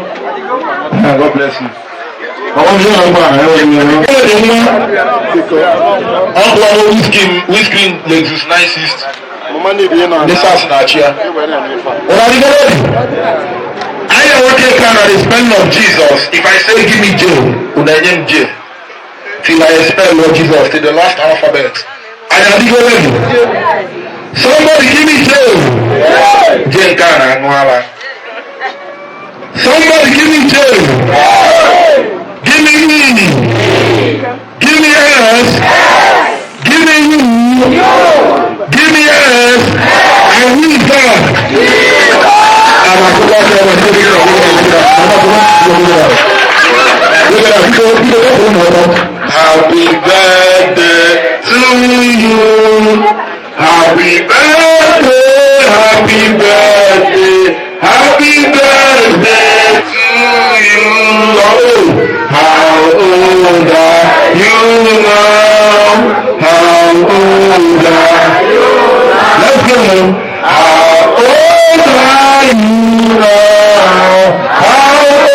God bless you. Mama mi yóò gba àwọn ènìyàn. Ó lè mú ọkụ ọmụ whisky whisky Lexus 960. Ndị SARS na-achị ya. Ụra adịgo ready? I am working kind of the spelling of Jesus. If I say give me J, una enye m J. Till I spell Lord Jesus till the last alphabet. Anyị adịgo ready? Somebody give me J. J nke a na-aṅụ ara. Somebody give me J. Give me E. Give me S. Give me U. Give me S. And who is that? I'm a good Happy birthday to you. Happy birthday, happy birthday, happy birthday to you. Oh, how old are you now? How old are you? Let's go. How old are you now? How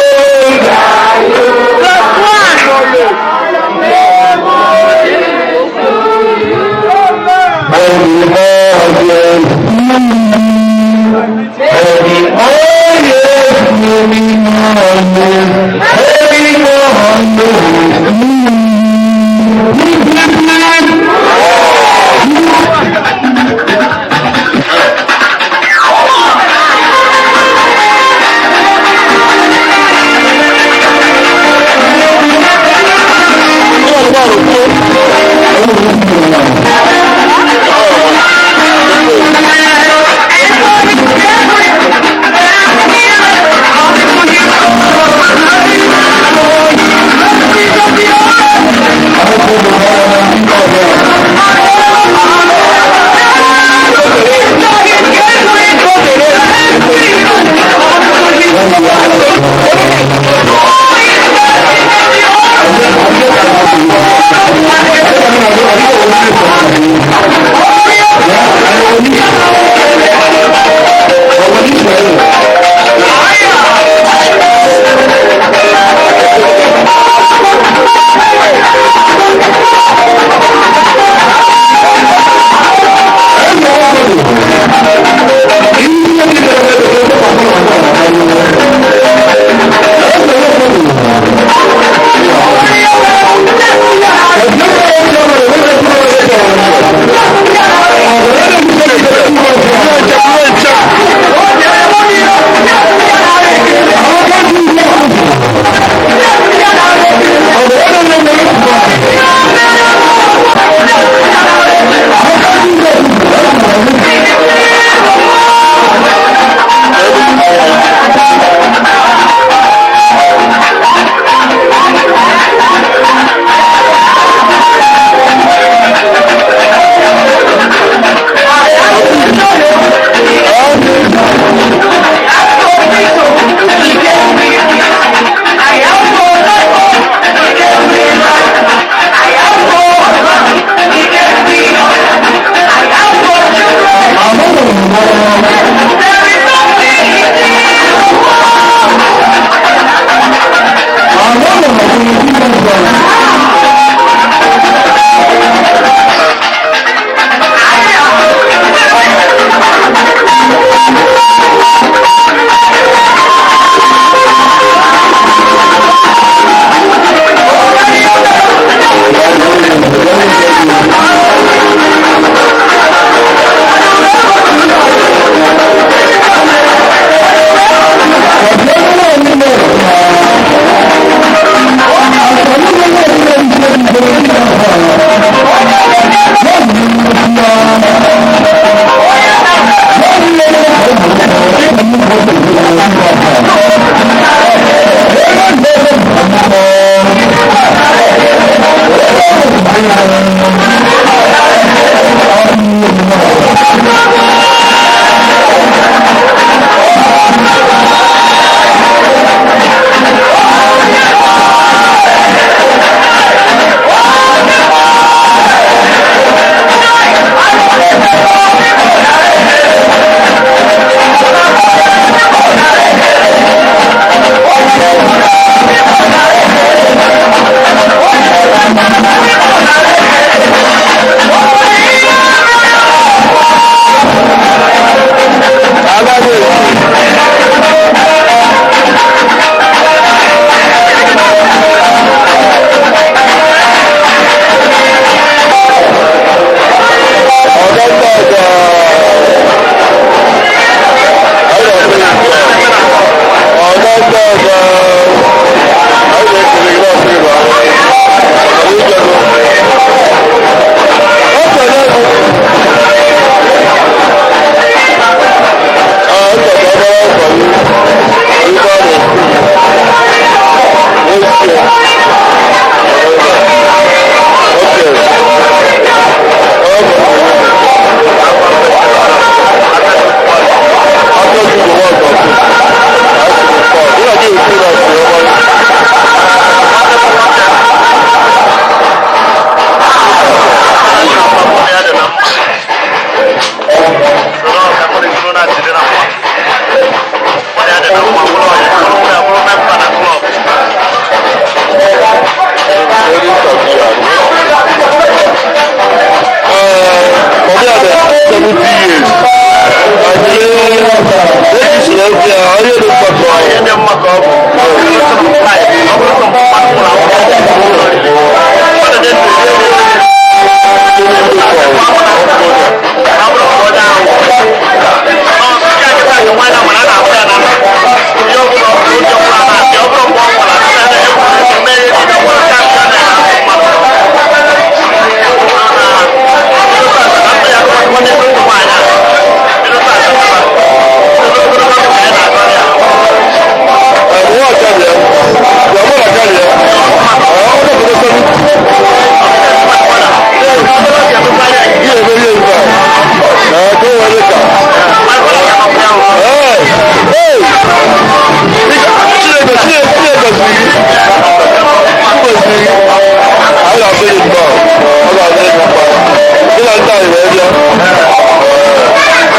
anyị wee bịa.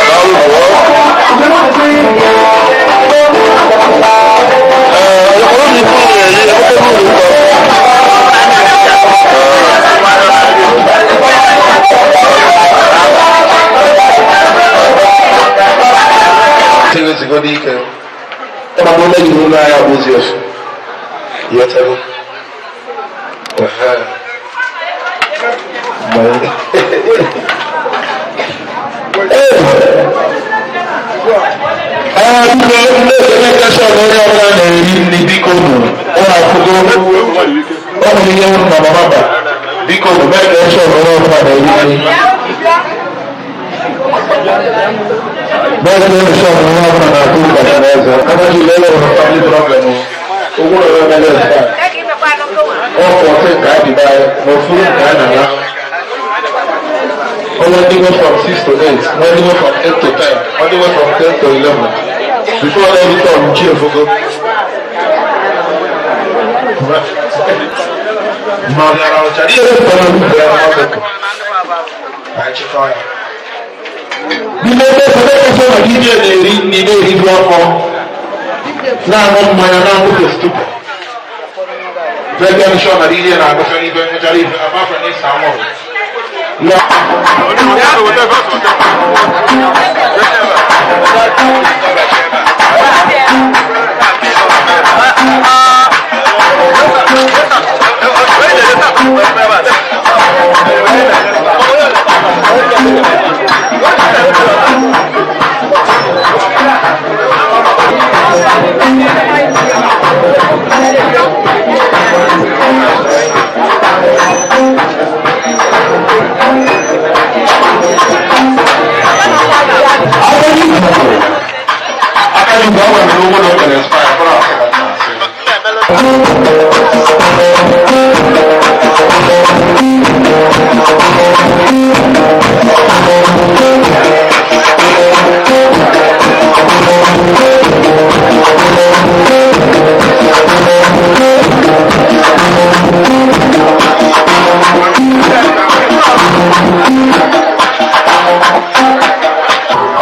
Daalụ bụ. Ee, ọ bụrụ na ife unu na-eri, ebe unu ụtọ. Tiwezigodo ike ịma na ụlọ jiri ụlọ anyị abụzi efu yọtago. Ee, biko ndị ekele kacha na onye ọbụla na-eri nri, biko nụ ụlọ akwụgo ọ nwere ihe nwụrụ na mama ba, biko nụ mee ka eshọ na onye ọbụla na-eri nri, mee ka eshọ na onye ọbụla na-atụ ụbọchị n'eze amaghị ile nwere family problem ụgwọ na ebe ebe ọ fọtị ka a dị be anyị na ofuru nke a na-ala. Onwe ndị go from 6 to 8, nwee ndị go from 8 to 10, nwee ndị go from 10 to 11. Before every time chi efogo. Ma ọ bịara ọcha ihe pụtara obi ya n'ọdụ. Ka anyị chịkọọ ya. N'ime ebe ụfọdụ efe maka ije na-eri nri na-eriju afọ, na-aṅụ mmanya na-aṅụ testupu. Bẹ́ẹ̀ ni sọ́ọ̀nà díje na-agụcha n'ife nwụchara ife apart from ịsa anwụrụ.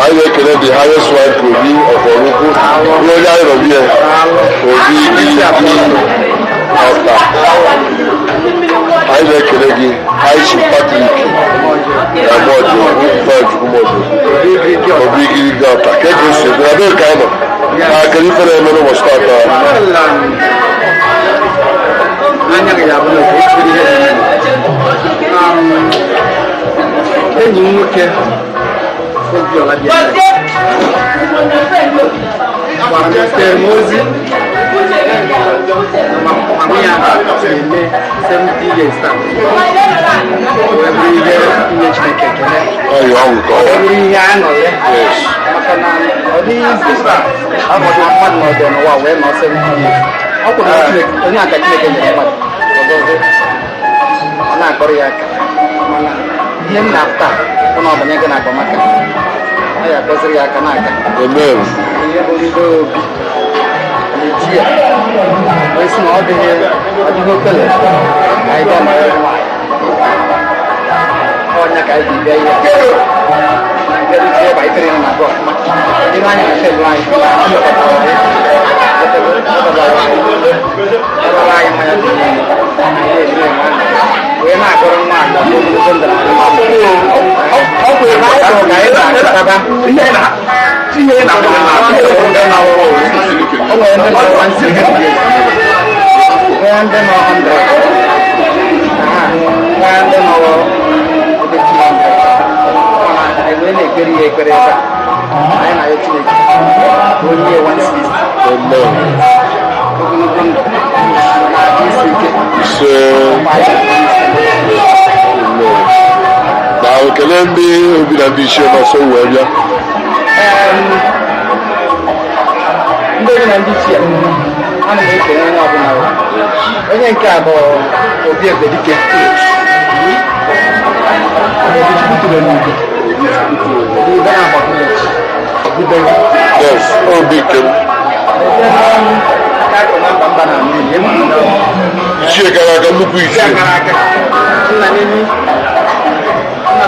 Anyị na-ekele the highest rank obi of Oraukwu, ihe onye anyị nọbi ya obi gị ọta. Anyị na-ekele gị, High Chief Patrick Emojụ Mojụ obi gị gị ọta ka eke si dị na be ka anyị nọ na kedu ife na-eme n'ụbọchị tata. Anya gị ya bụ na ekiri ihe na-eme. Enyi m nwoke Obiọra bịara gwara m, zitere m ozi na mama ya na-eme 70 years taa, wee bụrụ ihe inye Chineke ekele. Ọyị ọnwụ ka ọ ọ bụrụ ihe aṅụrị maka na ọ dịghị izu ọnọdụ mmadụ nọdụ n'ụwa wee nọ 70 years. Ọ kwụrụ na Chineke, onye aka Chineke nyere mmadụ ọzọzọ ọ na-akọrọ ya aka, mana ihe m na-apụta bụ na ọbanye gị na agbamaka ọ ya akọziri ya aka n'aka. Amen. Ihe bụ ndị obi na-eji ya wee sị na ọ dịghị okele ka anyị bịa nọrọ nwaanyị ọnya ka anyị ji bịa ihe bịarute ebe anyị tere na abụọ ọfụma ihe anya na tebụl anyị mekọtara anyị erọrọ anyị mmanya dị n'ime anyị eri enwe aṅụrị wee na-agọrọ nwa agba ogologo ndụ na ọ bụ ebe anyị chọrọ ka anyị na-achọtaba. O nwere ndị nọ 160 years, nwee ndị nọ 100, nwee ndị nọ ebe 200, mana anyị wee na-ekpere ya ekpere ebe a anyị na-ayọ Chineke ka o nye 160. Amen. Ogologo ndụ na ahụ isi ike. Ise. Amen. Na ekele ndị obi na ndị ichie nọsọ wee bịa. Ndị obi na ndị ichie, ana m ekele onye ọbụla. Onye nke a bụ Obi Ebedike Obichukwu tụrụ n'ugo Obi na Agbakọlọchi. Yes, obi nke m. Aka akụ na mba mba na mmiri Ichie gara aga, nnukwu ichie. Gara aga nna n'imi nna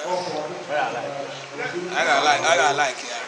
A ga-alike ya.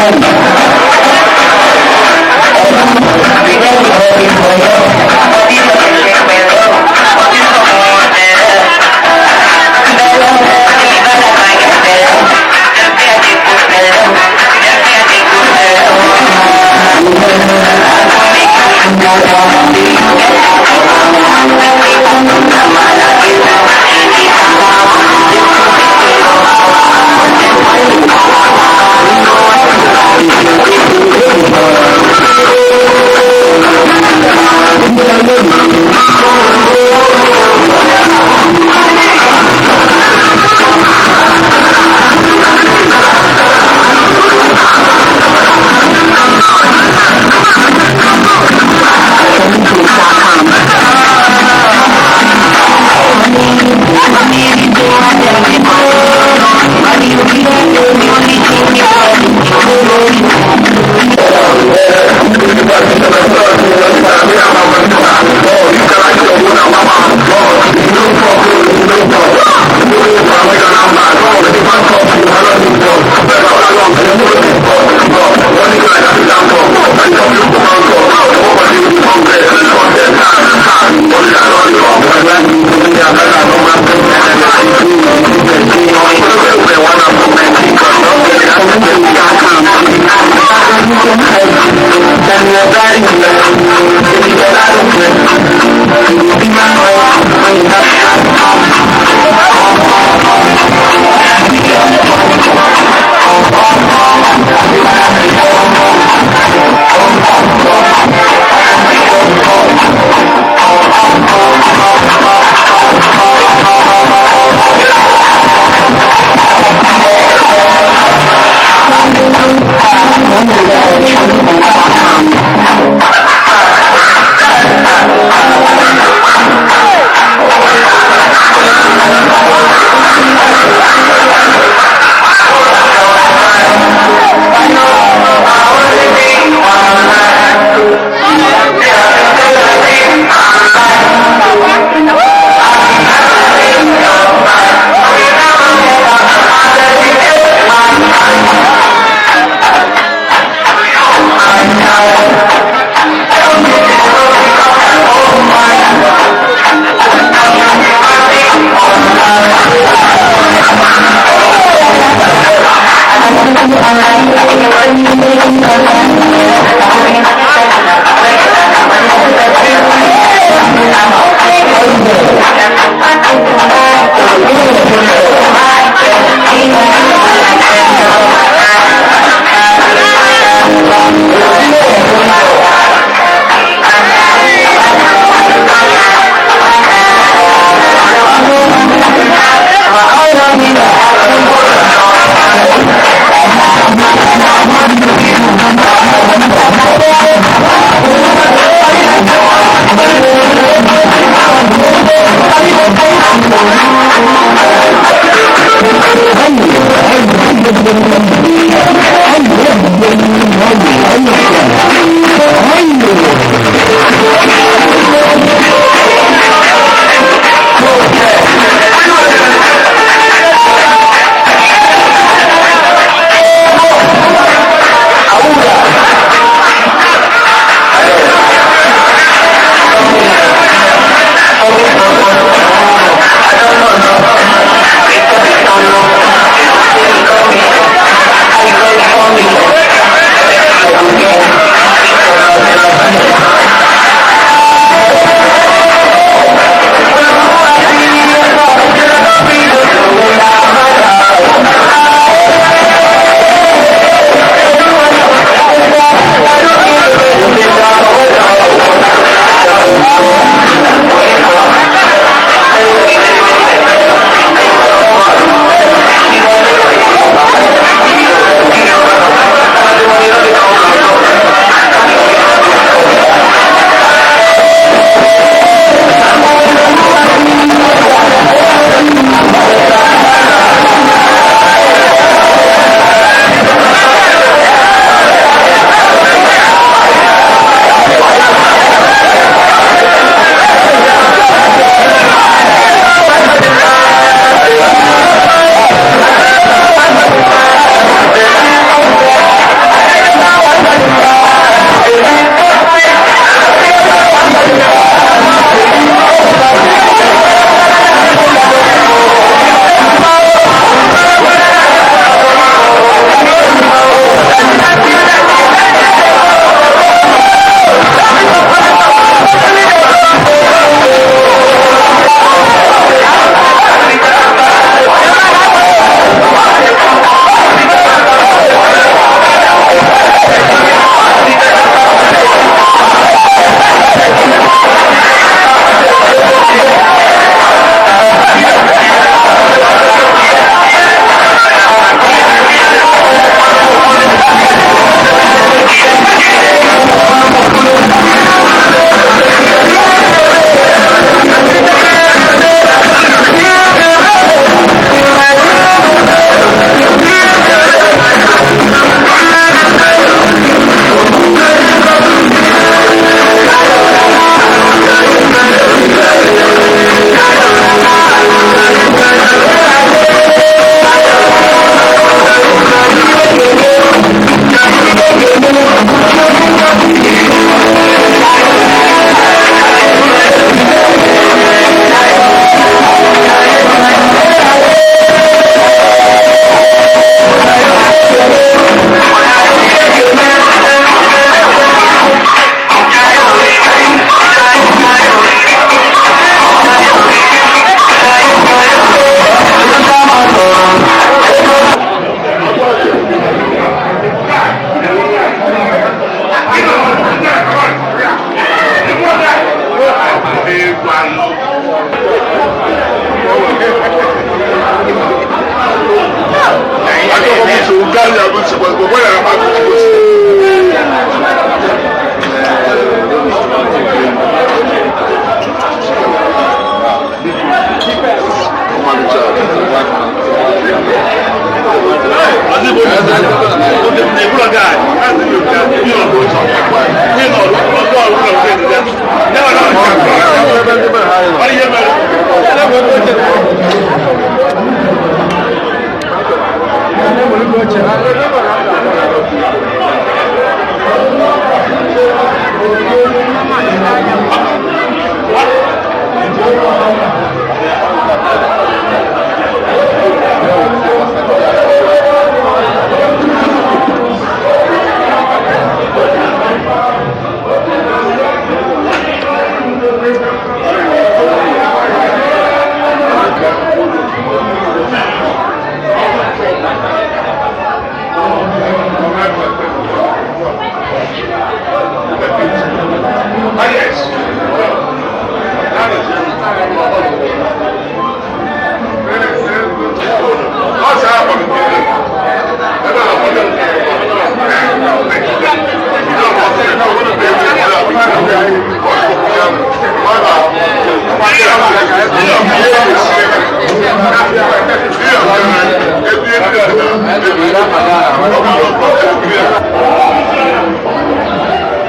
Thank you.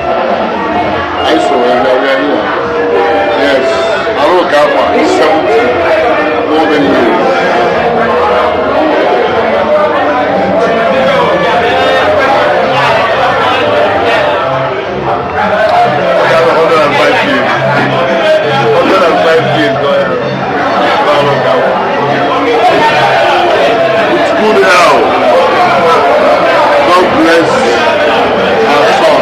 I saw him here. Yes, I look out for 70 more than years. I got 105 years. 105 years going. I look out. It's good health. God bless our son.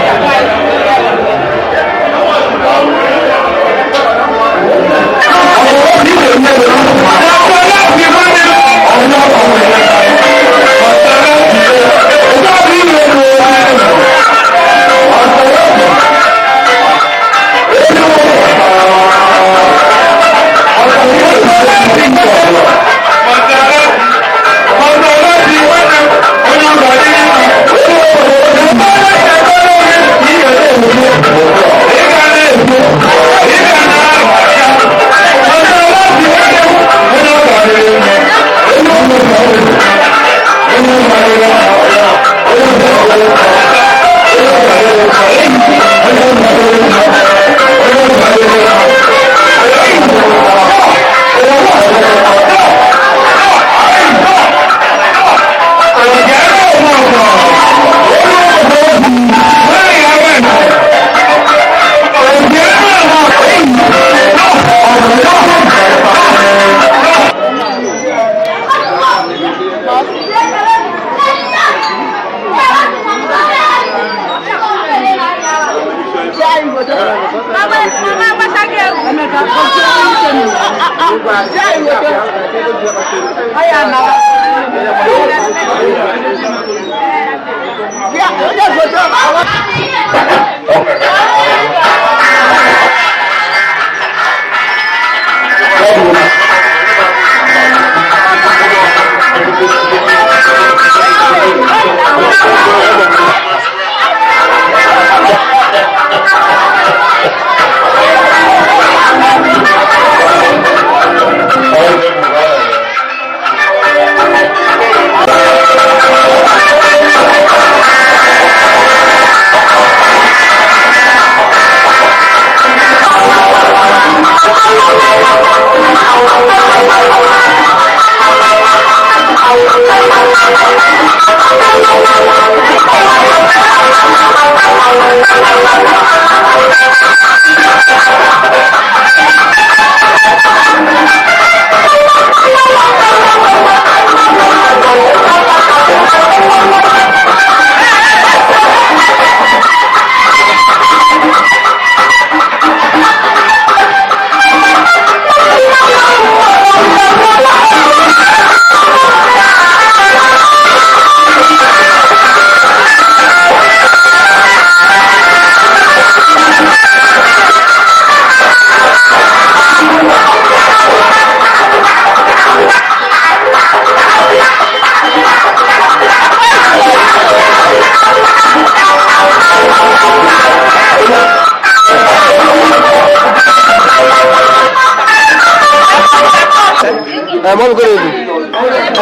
Mom, good evening.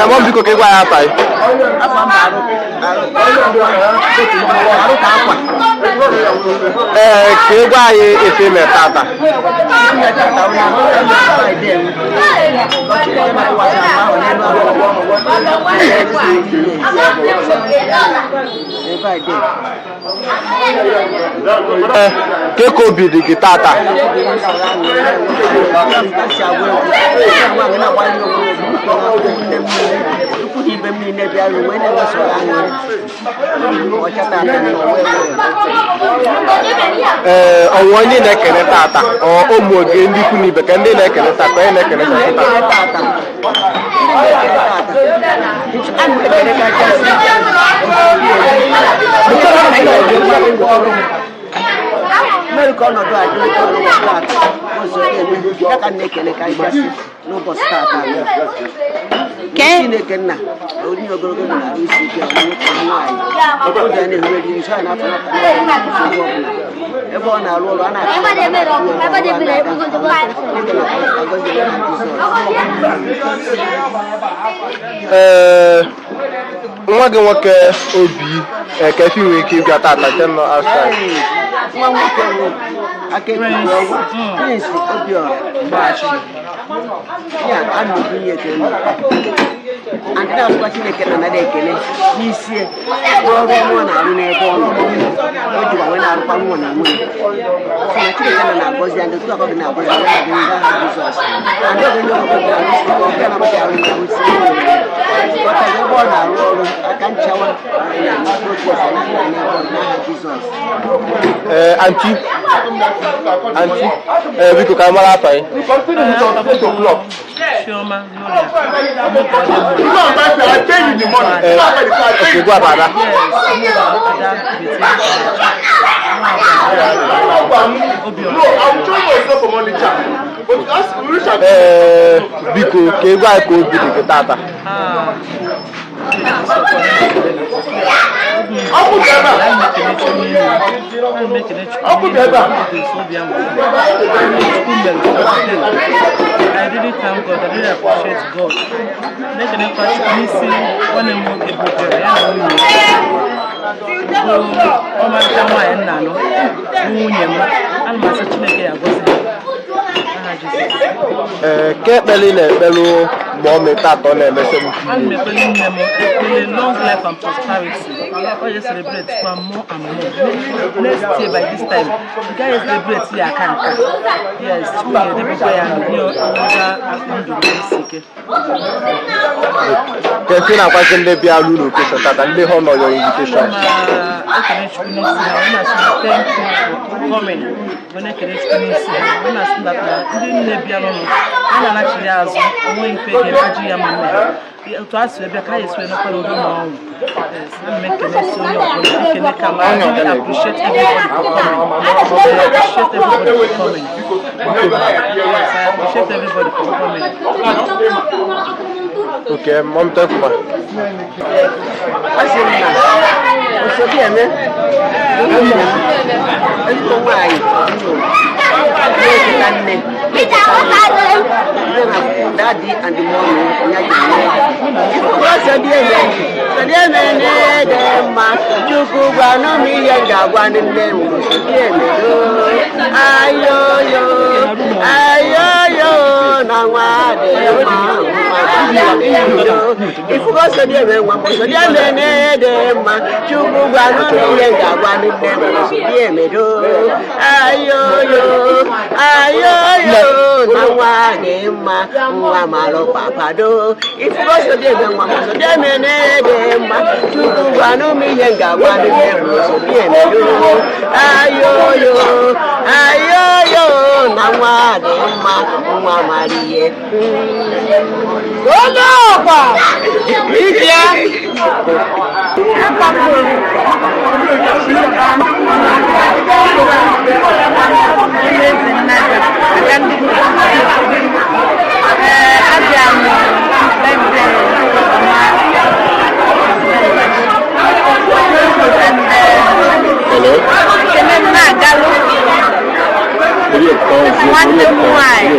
Mom, biko ka ị gwa ya afa gị. Ee, ka ị gwa anyị ife ime tata. Ee, ka ka obi dị gị tata? Ee, ọnwụ onye na-ekele tata, ọ ụmụ gị, ndị ikwu na ibe, ka ndị na-ekele tata, onye na-ekele tata? Mere ka ọnọdụ a dị oke ọnụ tata ụzọ eme ya ka m na-ekele ka anyị n'ụbọchị tata. Chineke nna onye ogologo na arụ isi ike, ọmụmụ nwaanyị oge a na-ehure gị nso a na-afọ nsogbu ọbụla ebe ọ na-arụ ọrụ a na-akụ. Ee, nwa gị nwoke Obi, ee, ka efi nwere ike ịbịa tata nke nọ outside? Nwa nwoke bụ aka ekpuru ọgwụ, Prince Obiora Mgbachi ya, a na-ebu ihe ekele andị na-asụkwa Chineke na nara ekele n'isi ọrụ ọma ọ na-arụ n'ebe ọ nọ. O jikwa wee na-arụkwa nwa na nwunye sị na Chineke na na-agọzi ya ndị otu akọgị na-agọzi ya na-adị ndị aha Jizọs andị ọgị ndị ọgọgọ bịara n'isi ka ọ bịa na mmadụ arụ ya arụsi ọtazi ebe ọ na-arụ ọrụ aka nchawa na progress na-aga n'ebe ọ nọ n'aha Jizọs. Ee, aunty, aunty, ee, biko ka anyị mara afa gị. Chioma. Ee, okay, gwa Ada. Ee, biko ka ị gwa anyị ka obi dị gị tata. I really thank God. I really appreciate God. Na-ekelekwa Chukwu n'isi nwanne m nwoke bụ Obiora, ya na nwunye ya, bụ ọmarịcha nwaanyị nna anọ bụ nwunye m. Ana m asị Chineke ya gọzi ha. Aha Jizọs. Ee, ka ekpere ị na-ekpelu ma ọ mee tata ọ na-eme Ana m 70 years? ekpele nne m ekpele long life and prosperity. Ọ ya celebrate kwa more and more. Next year by this time, ị gaghị celebrate ya aka nka. Yes, Chukwu ga-edebekwa ya ndụ nye ọga ndụ na isi ike. Ka efi na-agwazi ndị bịara ụlọ occasion tata, ndị honor your invitation? Ma ekele Chukwu n'isi ha, ọ na-asị thank you for coming. Ọ na-ekele Chukwu n'isi ha, ọ na-asị that na ndị nne bịaranụ, a na-anachiri azụ, onwe ife ga-eme ajụ ya ma nne ha. Otu a si wee bịa ka ha esi wee nọkwa n'udo na ọṅụ. Yes, ana m ekele si onye ọbụla ekele ka ma I really appreciate everybody for coming. I appreciate everybody for coming. Yes, I appreciate everybody for coming. Okay, mom, thank you, ma. Asị m na Osodieme nwunye m, ezigbo nwaanyị na-eketa nne nne na daddy and mommy ya ji nne. Osodieme, Osodieme na-ede mma. Chukwu gwanụ m ihe m ga-agwa nne m. Osodieme doo, ayoyo, ayoyo, na nwa dị mma, nwa dị mma. Ifugo Osodieme nwa m, Osodieme na-ede mma. Chukwu gwanụ m ihe m ga-agwa nne m. Osodieme doo, ayoyo, ayoyo, na nwa dị mma, nwa malụ papado. Ifugo Osodieme nwa m, Osodieme na-ede mma. Chukwu gwanụ m ihe m ga-agwa nne m. Osodieme doo, ayoyo, ayoyo, na nwa dị mma, nwa mara ihe. Onye ọkwa ije. Hello? Nwanne m nwanyị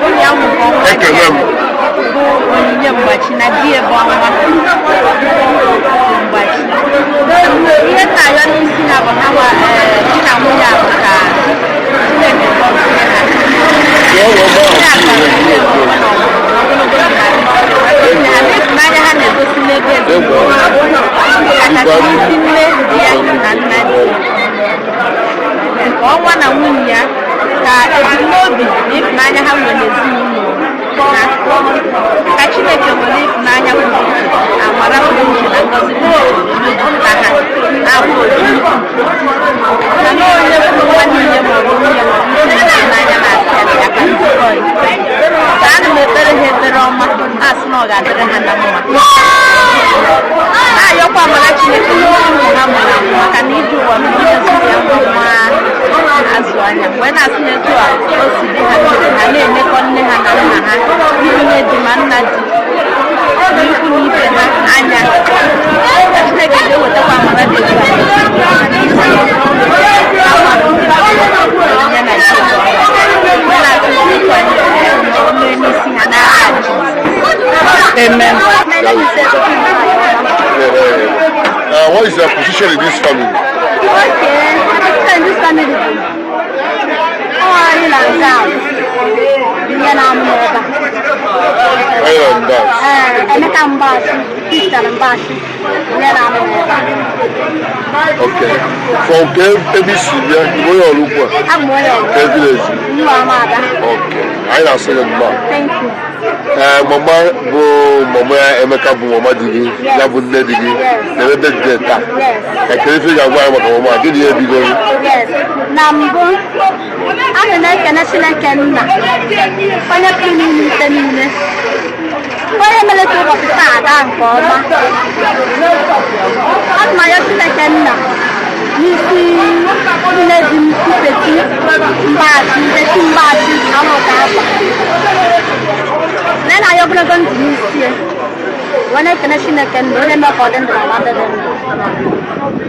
nwunye m bụ ọnwa. Ekele m. Bụ Onyinye Mgbachi na di ebe ọnwa Mgbachi. ndị a bụ ka Chineke gọzie ha. Ndị a ka Chineke nwe na ọmụmụ na ogologo ndụ na gọzie ha n'ịfụnanya ha na-egosi n'ebe ezinụlọ ha, kachasị n'isi nne di ya na nna di ya. Ka ọnwa na nwunye ya, ka ebumnobi na ịfụnanya ha nwere n'ezinụlọ ha, ka Chineke were ịfụnanya pụrụ iche, amara pụrụ iche na ngọzi pụrụ iche mejupụta ha n'afọ ojuju. Na na onye fụrụ nwa niile maọbụ nwunye maọbụ ndị n'anya na-asị ya na ya ka nzukọ ya. Ka ana m ekpere ha ekpere ọma, na-asị na ọ ga-adịrị ha na mma, na-ayọkwa amara Chineke n'isi ụmụ ha mụrụ amụ, maka na ije ụwa bụ onye zụrụ ya bụ nwa azụ anya, wee na-asị na etu a o si dị ha niile ha na-emekọ nne ha na nna ha, nwunye di ma nna di na ikwu na ibe ha anya, ka Chineke ga-ewetakwa amara dị etu a n'isi ya na Jizọs, wee na-asị na etu anyị mee n'isi ha n'aha Jizọs. Amen. My name is What is your position in this family? Okay, my position in this family bụ ọ anyị na nke a bụ ihe na-amụ n'ebe a. Anyị na that. Ee, Emeka Mgbachi, Christian Mgbachi, ihe na-amụ n'ebe a. Okay. From ke ebe i si bịa, ị bụ onye Oraukwu a? Abụ m onye Ke ọgụ. village? Nnu Amada. Okay. Anyị na-asị gị nnọọ. Thank you. Ee, mama bụ mama Emeka bụ mama di gị, ya bụ nne di gị, na-eme birthday taa. Ekele ife ị ga-agwa anyị maka mama a, gịnị ya ebidoro? Yes. Na mbụ, ana m ekene Chineke nna, onye pụrụ n'ime ite niile, onye mere ka ụbọchị taa gaa nke ọma. Ana m arịọ Chineke nna n'isi nne di m, Betty Mgbachi, Betty Mgbachi Arụka Akwa. Na na-ayọ ogologo ndụ n'isi ya. Wee na-ekene Chineke nna, onye mee ka ọ dị ndụ na ndụ dị ndụ.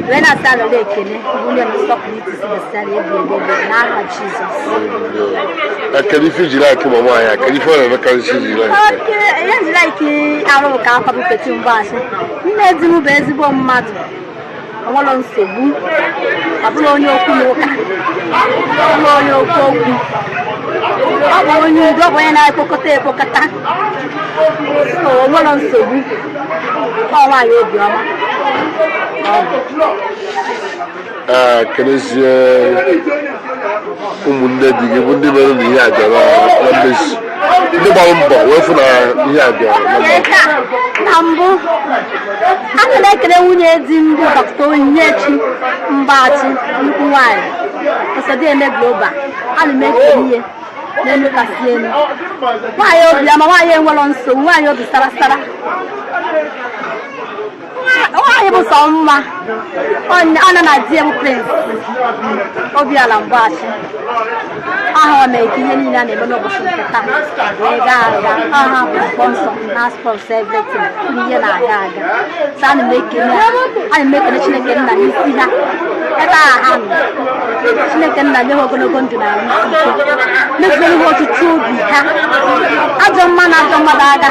Wee na-asị alụla ekele, bulie m nsọpụrụ itisi besara ebi ebi ebi n'aha Jizọs. Ekele ife iji like mama anyị, ekele ife ọ na-emekarịsị iji like. Okay, ihe nji like Arụka Akwa bụ Betty Mgbachi. Nne di m bụ ezigbo mmadụ. O nwere nsogbu. Ọ bụrụ onye okwu na ụka. Ọ bụrụ onye okwu okwu. Ọ bụ onye udo, ọ bụ onye na-ekpokọta ekpokọta. So, o nwere nsogbu. Ọ nwaanyị obiọma. Ọ bụ. Ee, kelezie ụmụnne di gị bụ ndị mere na ihe a bịara na mmezu, ndị gbara mbọ wee fụ na ihe a bịara na mmezu. Na mbụ, ana m ekele nwunye di m bụ Dr. Onyinyechi Mgbachi, nnukwu nwanyị Osodieme Global. Ana m ekele ihe n'elu kasị elu, nwaanyị obiọma, nwaanyị enwero nsogbu, nwaanyị obi sara sara, nwaanyị bụ sọ mma. Ọ nọ na di m Prince Obiala Mgbachi aha ọ mee ka ihe niile a na-eme n'ụbọchị nke taa wee gaa aga. Aha bụ sponsor na sponsor everything, ihe na-aga aga. So ana m ekele ha, ana m ekele Chineke nna n'isi ha ebe a ha nọ. Chineke nna nye ha ogologo ndụ na ahụ isi ike, mezuoro ha ọtụtụ obi ha. Ajọ mma na ajọ mmadụ aga,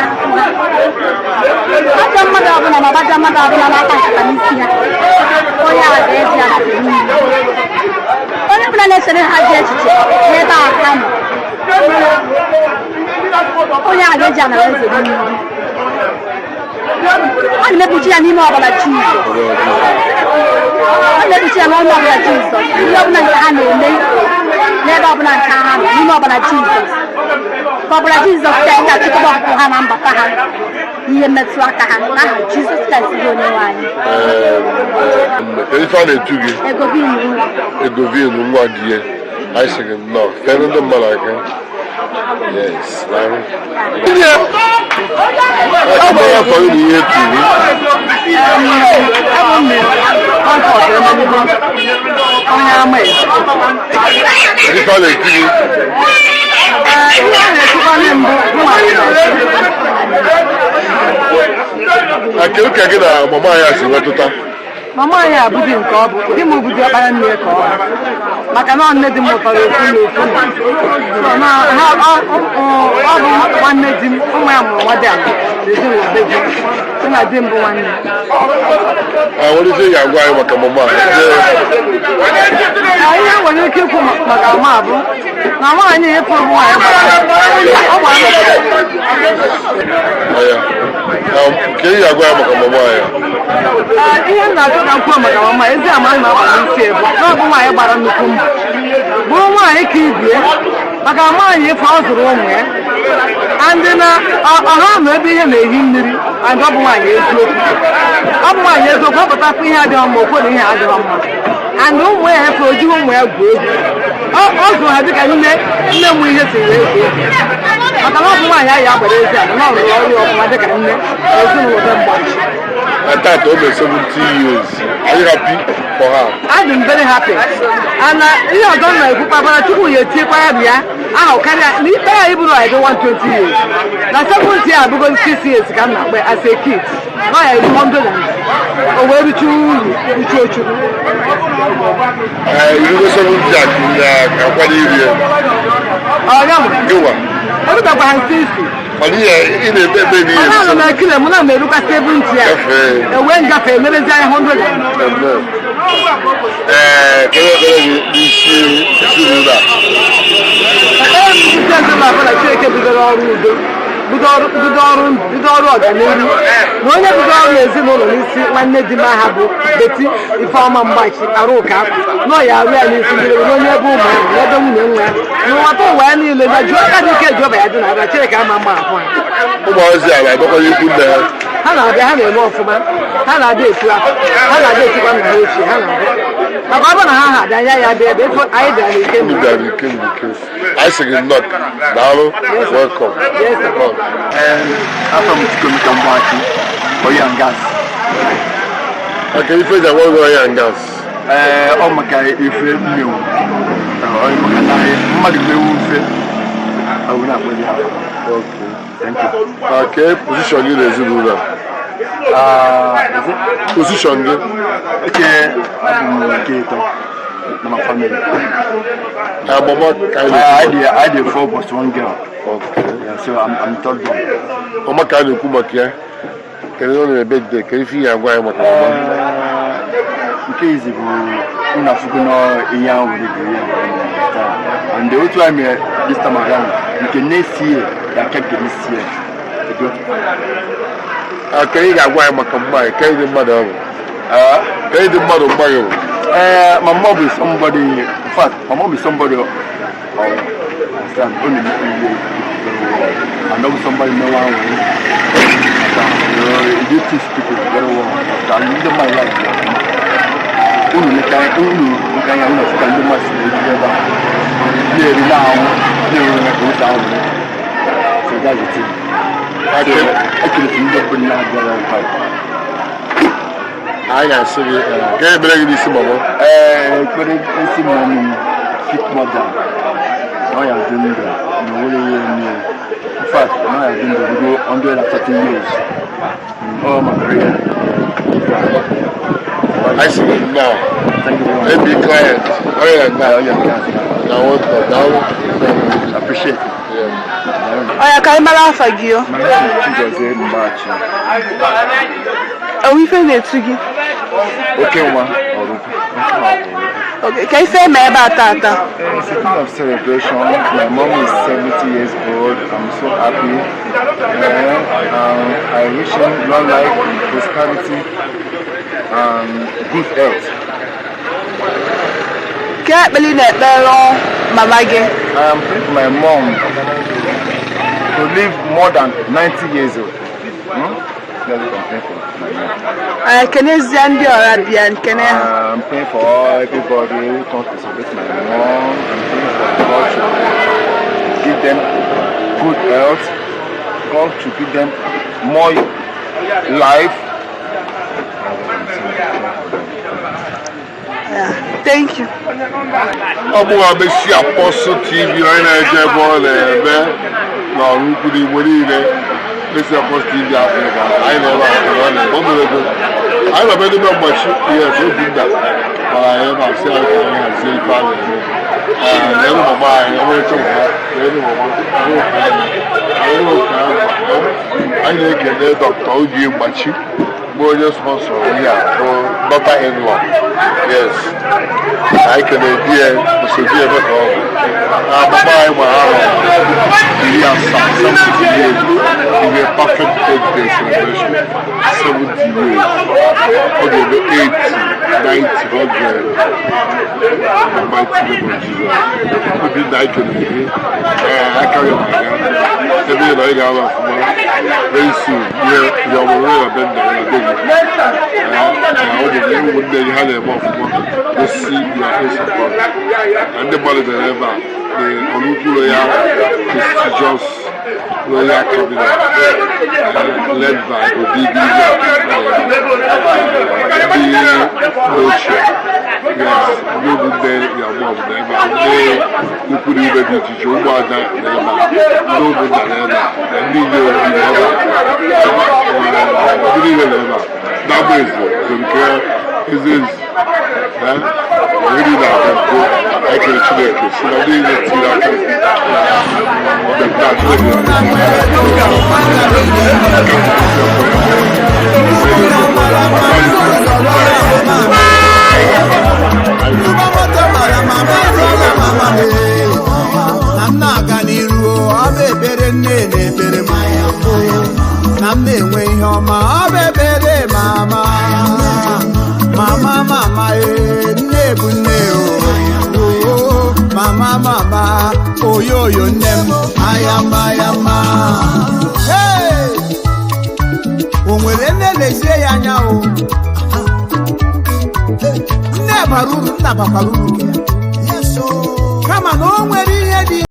ajọ mmadụ ọbụla ma ọgbajọ mmadụ ọbụla n'aka nkata n'isi ha, onye a ga-eji ala niile. Onye ọbụla na-esere ha ji echiche n'ebe a ha nọ, onye a ga-eji anara eze n'ihu. Ọ na-emekpuchi ya n'ime ọbara Jizọs. Ọ na-ekpuchi ya n'ọnụ ọbara Jizọs. Ihe ọbụla nke ha na-eme n'ebe ọbụla nke ha nọ n'ime ọbara Jizọs, ka ọbara Jizọs Kraịst achịkọba ọpụpụ ha na mbata ha, ihe mmetụ aka ha, n'aha Jizọs Kraịst bụ onye nwe anyị. Kedu ife a na-etu gị? Ego bi nwa. Egovin nwa di ya, anyị sị gị nnọọ, fere ndị mmadụ aka. Yes, daalụ. Ọ bụ ya fọrọ na ihe tiri. Onye ama eze. Kedu ife a na-etu gị? Ihe a na-etukwanye mbụ nwa. Kedu ka gị na mama anyị si nwetụta? Mama anyị abụghị nke ọ bụ di m bụ diọkpara nne ka ọ bụ, maka na ọ nne di m mụtara ofu na ofu. So na ha ọ bụ nwanne di m, ụmụ ya mụrụ nwa dị ala. Ezinụlọ be di sị na di mbụ nwanne. A nwere ife ị ga-agwa anyị maka mama a? Na ihe nwere ike ikwu maka mama bụ na nwaanyị ịfụ bụ nwaanyị gbara ọ gbara. Aya. Ka ị ga-agwa ya maka mama ya? Ee, ihe m na-achọ ka m kwuo maka mama, ezi ama na agba n'isi ebu na ọ bụ nwaanyị gbara nnukwu mbọ, bụrụ nwaanyị ka ibie, maka nwaanyị ife ọ zụrụ ụmụ ya andị na ọha nọ ebe ihe na-ehi mmiri. And ọ bụ nwaanyị eziokwu, ọ bụ nwaanyị eziokwu. Ọ pụtakwa ihe adịghị mma, okwu na ihe adịghị mma. And ụmụ ya efe ojighị ụmụ ya gwuo egwu. Ọ zụrụ ha dịka nne nne mụ ihe si wee gwuo egwu, maka na ọ bụ nwaanyị anyị agbara ezi ala na ọ rụrụ ọrụ ya ọfụma dịka nne na ezinụlọ be Mgbachi. And tata o mere 70 years. Are you happy for her? Adị m very happy. Ana ihe ọzọ m na-ekwukwa bara Chukwu ya etiekwa ya bịa ahụ karịa na ikpe ya iburu anyị dị 120 years na 70 ya abụgo 6 years ka m na-akpa as a kid na ya eru 100 and o wee ruchu uru ruchu ochukwu. Ee, irugo 70 a ka akwado iri ya. Ọnya m. Gịwa. Erutakwa ha 60. Mana ihe ị na-ekpe ekpe n'ihe. Ọ na-anọ na ekile mụ na m erukwa 70 ya. Gafee. Ewee ngafe emebezi anya 100 and. Amen. Ee, kedu ekpere gị n'isi ezinụlọ a? Ekpere m isi ezinụlọ abụla Chineke bidoro ọrụ udo, bido ọrụ, bido ọrụ ndụ, bido ọrụ ọganihu, na onye bido ọrụ ezinụlọ n'isi nwanne di m aha bụ Betty Ifeọma Mgbachi Arụka, nọ ya arụ ya n'isi mmiri n'onye ebe ụmụ ya n'ebe nwunye nwa ya n'ụwata ụwa ya niile na jụọ aka dị ike Jehova ya dị na abịa Chineke ama mma ahụ ha. Ụmụazị a na-abịakwa ikwu nne ha? Ha na-abịa, ha na-eme ọfụma, ha na-abịa etu ahụ, ha na-abịa etukwa nna ha ochie, ha na-abịa, maka ọ bụrụ na ha ha abịa ya ya bịa ebe ịfụ anyị bịara n'ike. Unu bịara ike n'ike. Anyị sị gị nnọọ. Daalụ. Welcome. Yes, sir. Afọ m Chukwuemeka Mgbachi, Oil and Gas. Maka ife eji agwa gị Oil and Gas? Ee, ọ maka ife mmewu. Ọ maka na mmadụ mewu ife, ọ bụ na-akpọ ya. Okay. Thank you. Okay, position gị n'ezinụlọ a? Ah, is it? Position gị? Okay, abụ m nke ịtọ na my family. Agbama ka anyị I dị four but one girl. Okay. Yeah, so I'm third born. Mama ka a na-ekwu maka ya. Kedu ọ na-ebe birthday? Kedu ife ị ga-agwa anyị maka mama? Nke izi bụ unu afụgo na ihe ahụ were gere ya taa. And otu anyị mere this time around, nke next year ga-aka nke this year. Udo. Ah, kedu ị ga-agwa anyị maka mma anyị? Kedu ịdị mmadụ ọ bụ? Kedu ịdị mmadụ mma gị bụ? My mom is somebody, in fact, my mom is somebody, understand, only me very well. And also somebody no one will, you teach people very well. And you my life. Unu nka unu nka ya unu fụka ndị mmadụ si na-eji ebe a na-eri na-anwụ na-enwe ụta ahụ. So that's the thing. So, ekele ndị ọbụla na-abịara nkwa. Anyị ga-asị gị, ka ekpere gị n'isi mama? Ee, ekpere isi mama m, sweet mother, na ọ ya dị ndụ na onwere ihe eme. In fact, na ọ ya dị ndụ ruo 130 years. Ọ my prayer. Anyị sị gị nnọọ. Maybe client. Oil and gas. Oil and gas. Na welcome. Daalụ. Appreciate it. Ọya, ka anyị mara afa gị o. My name is Chigozie Mgbachi. Onwe ife na-etu gị? Oke nwa Ọrụkwu. Okay, ka ife eme ebe a tata? It's a kind of celebration. My mom is 70 years old. I'm so happy. I wish him long life, prosperity, and good health. Ka ekpere ị na-ekpere mama gị? I am praying for my mom to live more than 90 years old. That's what I'm praying for my mom. Ọya, kenezie ndị ọra bịa nkene ha. I'm praying for everybody who comes to celebrate my mom. I'm praying for God to give them good health. God to give them more life. Yeah, thank you. Ọ bụghị Mercy Apostle TV anyị na-eje ebe ọ na-eme n'ọrụ ukwu n'Igbo niile. Mercy Apostle TV Afrịka, anyị na-ebe a ọ na-eme. O mere ego anyị nọ be ndị be Mgbachi. Yes, Obinna gbara anyị ebe. ebe a sị anyị ka anyị hazie ife a na-eme. Ee, mama anyị, ọmarịcha mama, n'elu mama, anyị oke akwa. Anyị na-ekele Dr. Obi Mgbachi bụ onye sponsor ihe a, bụ daughter in law. Yes, anyị kele di ya, osodi ebe ka ọ bụ. Na mama anyị gbara ahụ 70, 70 years in a perfect birthday celebration. 70 years, ọ ga-eme 80, 90, 100 in the mighty name of Jesus. Obinna, anyị kelere gị. Ee, aka gị na-aga ebe ị nọ, ị ga-alụ ọfụma very soon. Ihe ihe ọmụmụ na be nna gị na be gị. Ee, na ụmụ gị, ụmụnne gị, ha na-eme ọfụma, gosi ya own support na ndị mmadụ bịara ebe a, the Oraukwu Royal prestigious royal cabinet, led by Obi ndị ochie. Yes, ndị ụmụnne ya mọm na ebe a, ndị ikwu na ibe dị iche iche, ụmụada na ebe a, ndị ụmụnna na ebe a, na ndị inyom bi na ebe a, ndị niile na ebe a na-agba eze zoro eze ezi iri na abụọ. Anyị kere Chineke si na ndị niile tiri aka na Chineke. Na m na-aga n'iru, ọ bụ ekpere nne na-ekpere m, na m na-enwe ihe ọma, ọ bụ ekpere mama, mama, mama. Ee, nne bụ nne o, mama, mama, oyoyo nne m, ayama ayama. Hey! O nwere nne, lezie ya anya o. Nne bara uru, nna bakwara uru nke ya, kama na o nwere ihe dị